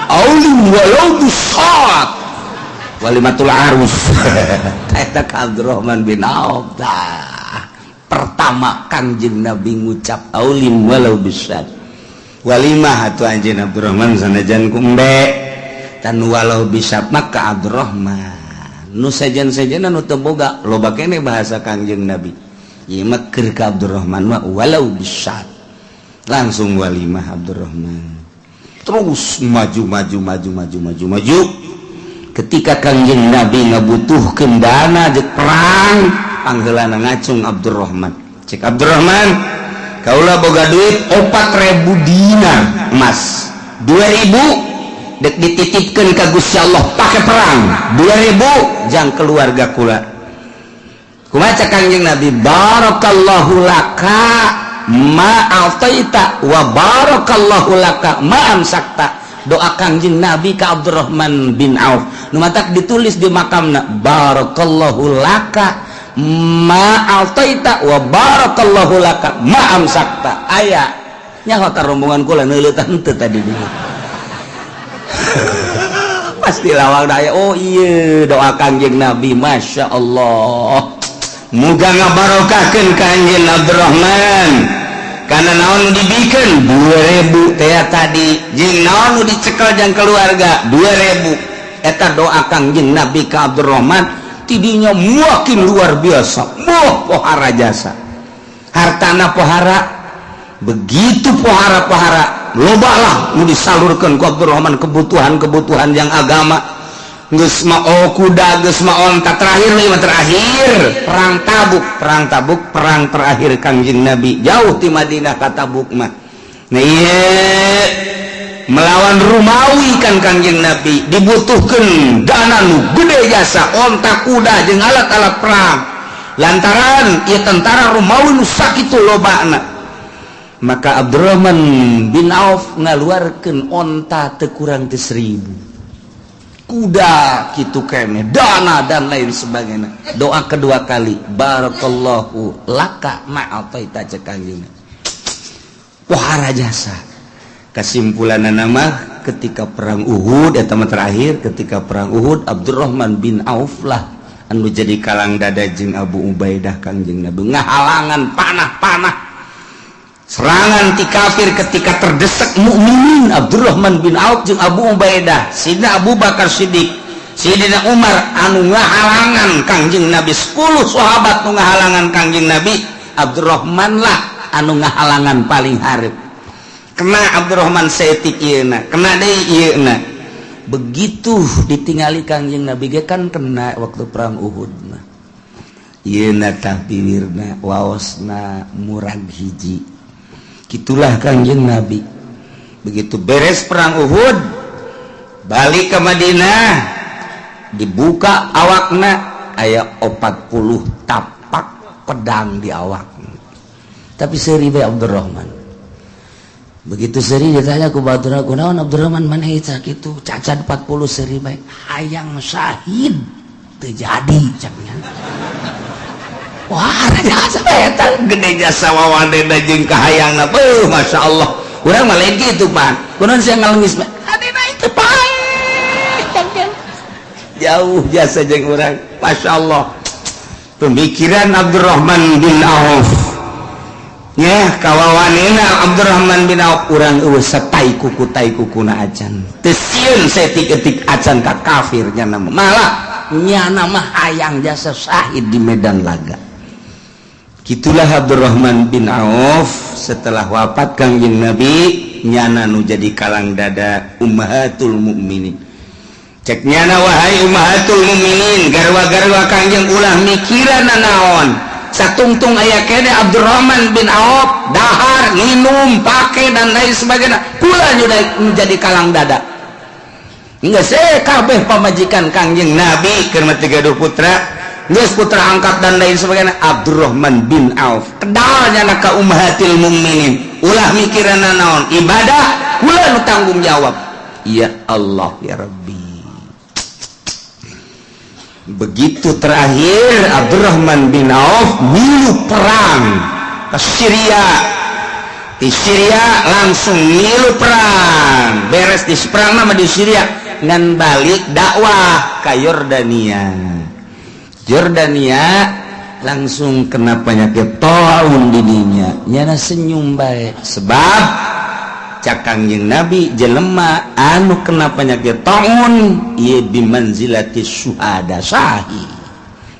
"Aulim walau bisyat," walimatul arus eta ka Abdurrahman bin Auf. Tah, pertama Kangjeng Nabi ngucap "Aulim walau bisyat." Walimah atuh anjeun Abdurrahman, sanajan ku embe tan walau bisa maka Abdurrahman nu sejen-sejen nu teu boga loba kene. Bahasa Kangjeng Nabi ieu mah keur ka Abdurrahman mah "walau bisyat". Langsung walimah, Abdurrahman terus maju, maju, maju, maju, maju, maju. Ketika Kangjeng Nabi ngabutuhkeun dana jek perang, pangheulana ngacung Abdurrahman. Cek Abdurrahman, "Kaula boga duit 4000 dinar emas, 2000 dek dititipkan ke Gusti Allah pakai perang, 2000 jang keluarga kula." Kumaha Kangjeng Nabi? "Barakallahu laka ma a'taita wa barakallahu laka ma amsakta." Doa Kangjeng Nabi ka Abdurrahman bin Auf nu matak ditulis di makamna, "Barakallahu laka Ma a'taita wa barakallahu laka ma amsakta. Aya nyaho rombongan kula neuleutan teu tadi dulu. Pasti lawang daya. Oh iya, doa Kangjeng Nabi, Masya Allah, muga ngabarokahkeun ka Anjeun Abdurrahman. Karena naon dibikin 2000 teh tadi jeung naon nu dicekel jang keluarga 2000 eta doa Kangjeng Nabi ka Abdurrahman. Tidinya makin luar biasa. Wah, pohara jasa, hartana pohara, begitu pohara-pohara, loba lah nu disalurkan ku Abdurrahman, kebutuhan-kebutuhan yang agama. Geus mah kuda, geus mah onta. Terakhir lima, terakhir perang Tabuk. Perang Tabuk, perang terakhir Kangjeng Nabi jauh di Madinah ka Tabuk mah. Nah, iya, melawan Rumawi kan Kangjeng Nabi dibutuhkan dana nu gede jasa, onta, kuda jeung alat-alat perang, lantaran ieu tentara Rumawi nu sakitu lobana. Maka Abdurrahman bin Auf ngaluarkeun onta teu kurang ti 1000, kuda kitu kene, dana dan lain sebagainya. Doa kedua kali, barakallahu laka ma a'taita, cek Kangjeng. Pohara jasa. Kesimpulan nama, ketika perang Uhud eta mah terakhir, ketika perang Uhud Abdurrahman bin Auf lah anu jadi kalang dada jeung Abu Ubaidah Kangjeng Nabi, ngahalangan panah-panah serangan ti kafir ketika terdesak mukminin. Abdurrahman bin Auf jeung Abu Ubaidah, Sidina Abu Bakar Siddiq, Sidina Umar anu ngahalangan Kangjeng Nabi, 10 sahabat nu ngahalangan Kangjeng Nabi, Abdurrahman lah anu ngahalangan paling hareup. Kena Abdurrahman saeutik ieu, kena deui ieu. Begitu ditingali Kangjeng Nabi ge kan kena waktu perang Uhud mah ieu tah, bibirna, waosna murag hiji. Gitulah Kangjeng Nabi. Begitu beres perang Uhud, balik ke Madinah, dibuka awakna, aya 40 tapak pedang di awak, tapi seuri bae Abdurrahman. Begitu seuri, ditanya ku batur, "Kunaon, Abdurrahman, maneh kitu cacat 40, seuri bae?" "Hayang syahid teu jadi," caknya. Wah, jasa eta gede jasa, wawadena jeung kahayangna. Beuh, Masya Allah. Urang mah lain kitu, Pan. Kunaon sia ngalengis? Adina itu paeh. Jauh jasa jeung urang. Masya Allah. Pemikiran Abdurrahman bin Auf. Ya, kawawanina Abdurrahman bin Auf, urang eueuh satai kuku tai kukuna acan. Teu sieun saeutik-eutik acan ka kafir nyana. Malah nyana mah hayang jasa syahid di medan laga. Gitulah Abdurrahman bin Auf. Setelah wafat Kangjeng Nabi, nyana nu jadi kalang dada ummahatul mukminin. Cek nyana, "Wahai ummahatul mukminin, garwa-garwa Kangjeng, ulah mikiran naon, satungtung aya kene Abdurrahman bin Auf, dahar, minum, pake, dan lain sebagainya, kula menjadi kalang dada." Enggak sih, kabeh pamajikan Kangjeng Nabi keur mah gaduh putra, geus putra angkat dan lain sebagainya, Abdurrahman bin Auf kedalnya ka ummahatil mukminin, "Ulah mikiran naon, ibadah kula nu tanggung jawab." Ya Allah, ya Rabbi. Begitu terakhir Abdurrahman bin Auf milu perang ke Syria, di Syria langsung milu perang, beres di perang nama di Syria ngan balik dakwah ke Yordania. Jordania langsung kena penyakit taun didinya. Nyana senyum baik, sebab cak Kangjeng Nabi, jelema anu kena penyakit taun ieu bimanzilati syuhada, syahid.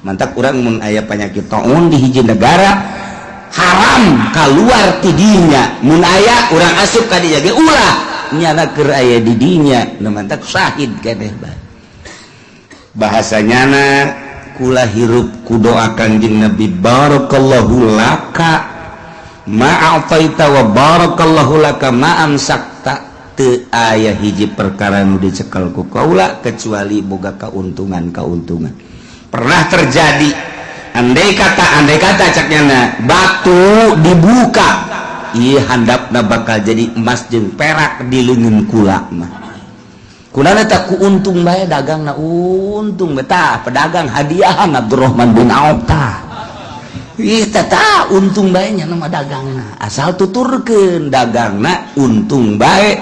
Mantap, urang mun aya penyakit taun di hiji negara, haram keluar tidinya. Mun aya urang asup ka dinya ge ulah, nyana keur aya di dinya nu mantak syahid keneh. Bahasa nyana, "Kula hirup ku doa Kangjeng Nabi, barakallahu laka ma a'taita wa barakallahu laka ma amsakta. Teu aya hiji perkara nu dicekel ku kaula kecuali boga keuntungan-keuntungan." Pernah terjadi, andai kata cak nyana, batu dibuka, iya, handapna bakal jadi emas jeung perak di leungeun kula mah. Kunana tak ku untung bae dagang na untung betah pedagang hadiahan Abdurrahman bin Auf tah. Ih tah untung bae nya nama dagangna. Asal tuturkeun dagangna untung bae.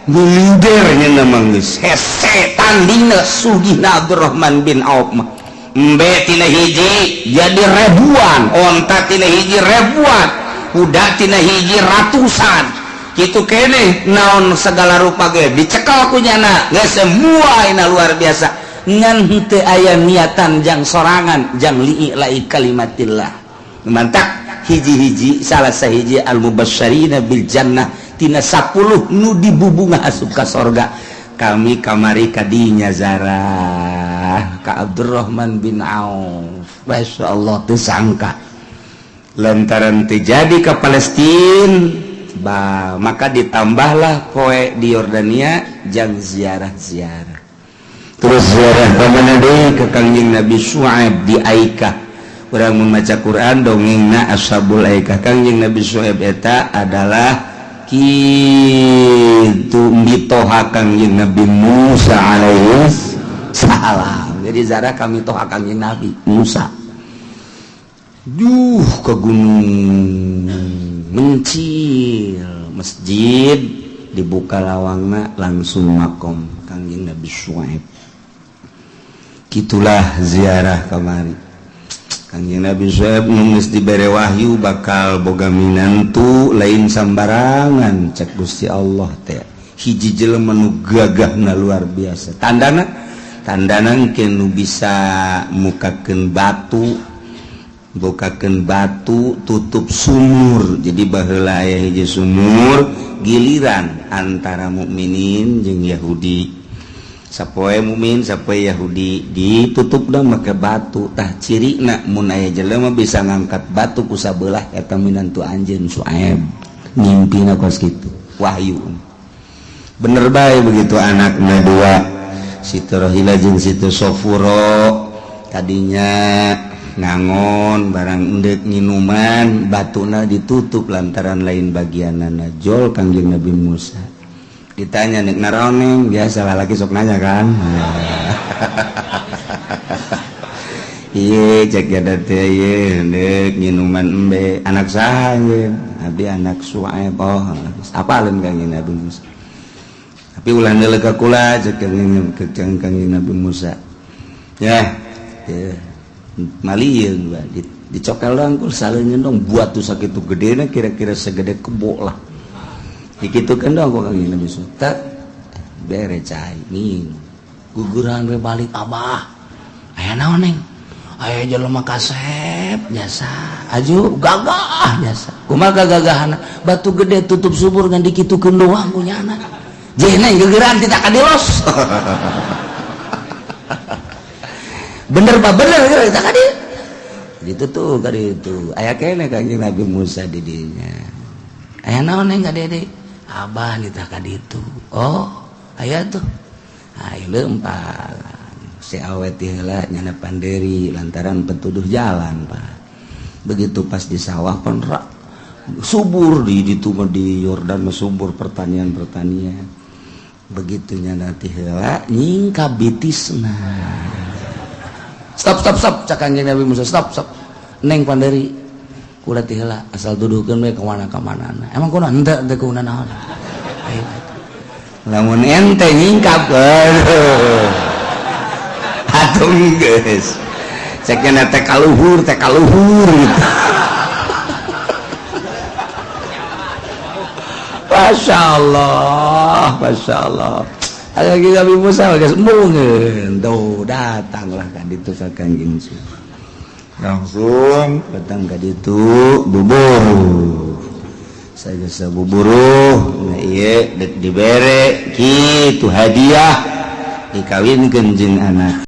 Milidernya nama geus hese tandingna sugihna Abdurrahman bin Auf mah. Embe tina hiji jadi ribuan, onta tina hiji ribuan, kuda tina hiji ratusan. Gitu kene naon segala rupa ge dicekal ku nyana geus semua ina luar biasa ngan henteu aya niatan jang sorangan jang li'i kalimatillah. Mantak hiji-hiji salah sahiji al mubasysyirina bil jannah tina 10 nu dibubunga asup ka sorga. Kami kamari kadinya zarah ka Abdurrahman bin Auf. Masya Allah teu sangka lantaran teu jadi ke Palestina bah, maka ditambahlah poe di Yordania jang ziarah-ziarah. Terus ziarah ka mana deui? Ke Kangjeng Nabi Syuaib di Aikah. Urang membaca Quran dongengna Ashabul Aikah. Kangjeng Nabi Syuaib eta adalah kitu mitoha Kangjeng Nabi Musa alaihi salam. Jadi ziarah kami toha Kangjeng Nabi Musa. Duh ke gunung mencil masjid dibuka lawangna langsung makom Kangjeng Nabi Syuaib. Gitulah ziarah kamari. Kangjeng Nabi Syuaib geus dibere wahyu bakal boga minantu lain sambarangan cek Gusti Allah teh. Hiji jelema nu gagahna luar biasa. Tandana tandana engke nu bisa mukakeun batu, bukakeun batu tutup sumur. Jadi baheula aya hiji sumur giliran antara mukminin jeung Yahudi. Sapoe mukmin sapoe Yahudi ditutup dah make batu. Tah cirina mun aya jelema bisa ngangkat batu ku sabelah eta minantu anjeun Syuaib. Nyimpina kos kitu wahyu. Bener bae begitu anakna dua Siti Rohila jeung Siti Sofuro tadinya ngangon barang endek nginuman batuna ditutup lantaran lain bagianana jol Kangjeng Nabi Musa ditanya nek naroneng biasa lah lagi sok nanya kan. Iye cek ya teh ieu endek nginuman embe anak saha ieu abdi anak Syuaib. Oh apaleun Kangjeng Nabi Musa tapi ulah neuleuh ka kula cek Kangjeng Nabi Musa ya ya malieun ba dicokel doang kul saleunyeun dong buat tuh sakitu gedena kira-kira segede kebo lah dikitukeun dong ku Kangjeng Nabi Musa tak bere cai minum guguran we balik abah aya naon neng aya jelema kasep jasa aju gagah jasa kumaha gagahana batu gede tutup subur ngan dikitukeun doang ku nyana jeung gegeran tidak kadilos. Bener pak bener kita kadi gitu tuh kadi itu aya kene Kangjeng Nabi Musa di dinya aya naon neng kadi abah nitah kadi itu oh aya tuh ayo lempar si awet heula nyana panderi lantaran petuduh jalan pak begitu pas di sawah penrak subur di ditu mah di Yordan mah subur pertanian-pertanian begitu nyana ti heula nyingkap bitisna. Stop stop stop cak Kangjeng Nabi Musa stop stop neng panderi kula ti heula asal tuduhkeun we ka mana ka manana emang kunaon henteu teu kunaon naon ayo lamun ente nyingkap atuh geus cek nya teh kaluhur gitu. Masya Allah, Masya Allah. Lagi Nabi Musa geus embungeun tuh datanglah ka ditu ka Kangjeng langsung datang ka ditu buburuh saya geus buburuh nah ieu dek dibere kitu hadiah dikawinkeun jeung anak.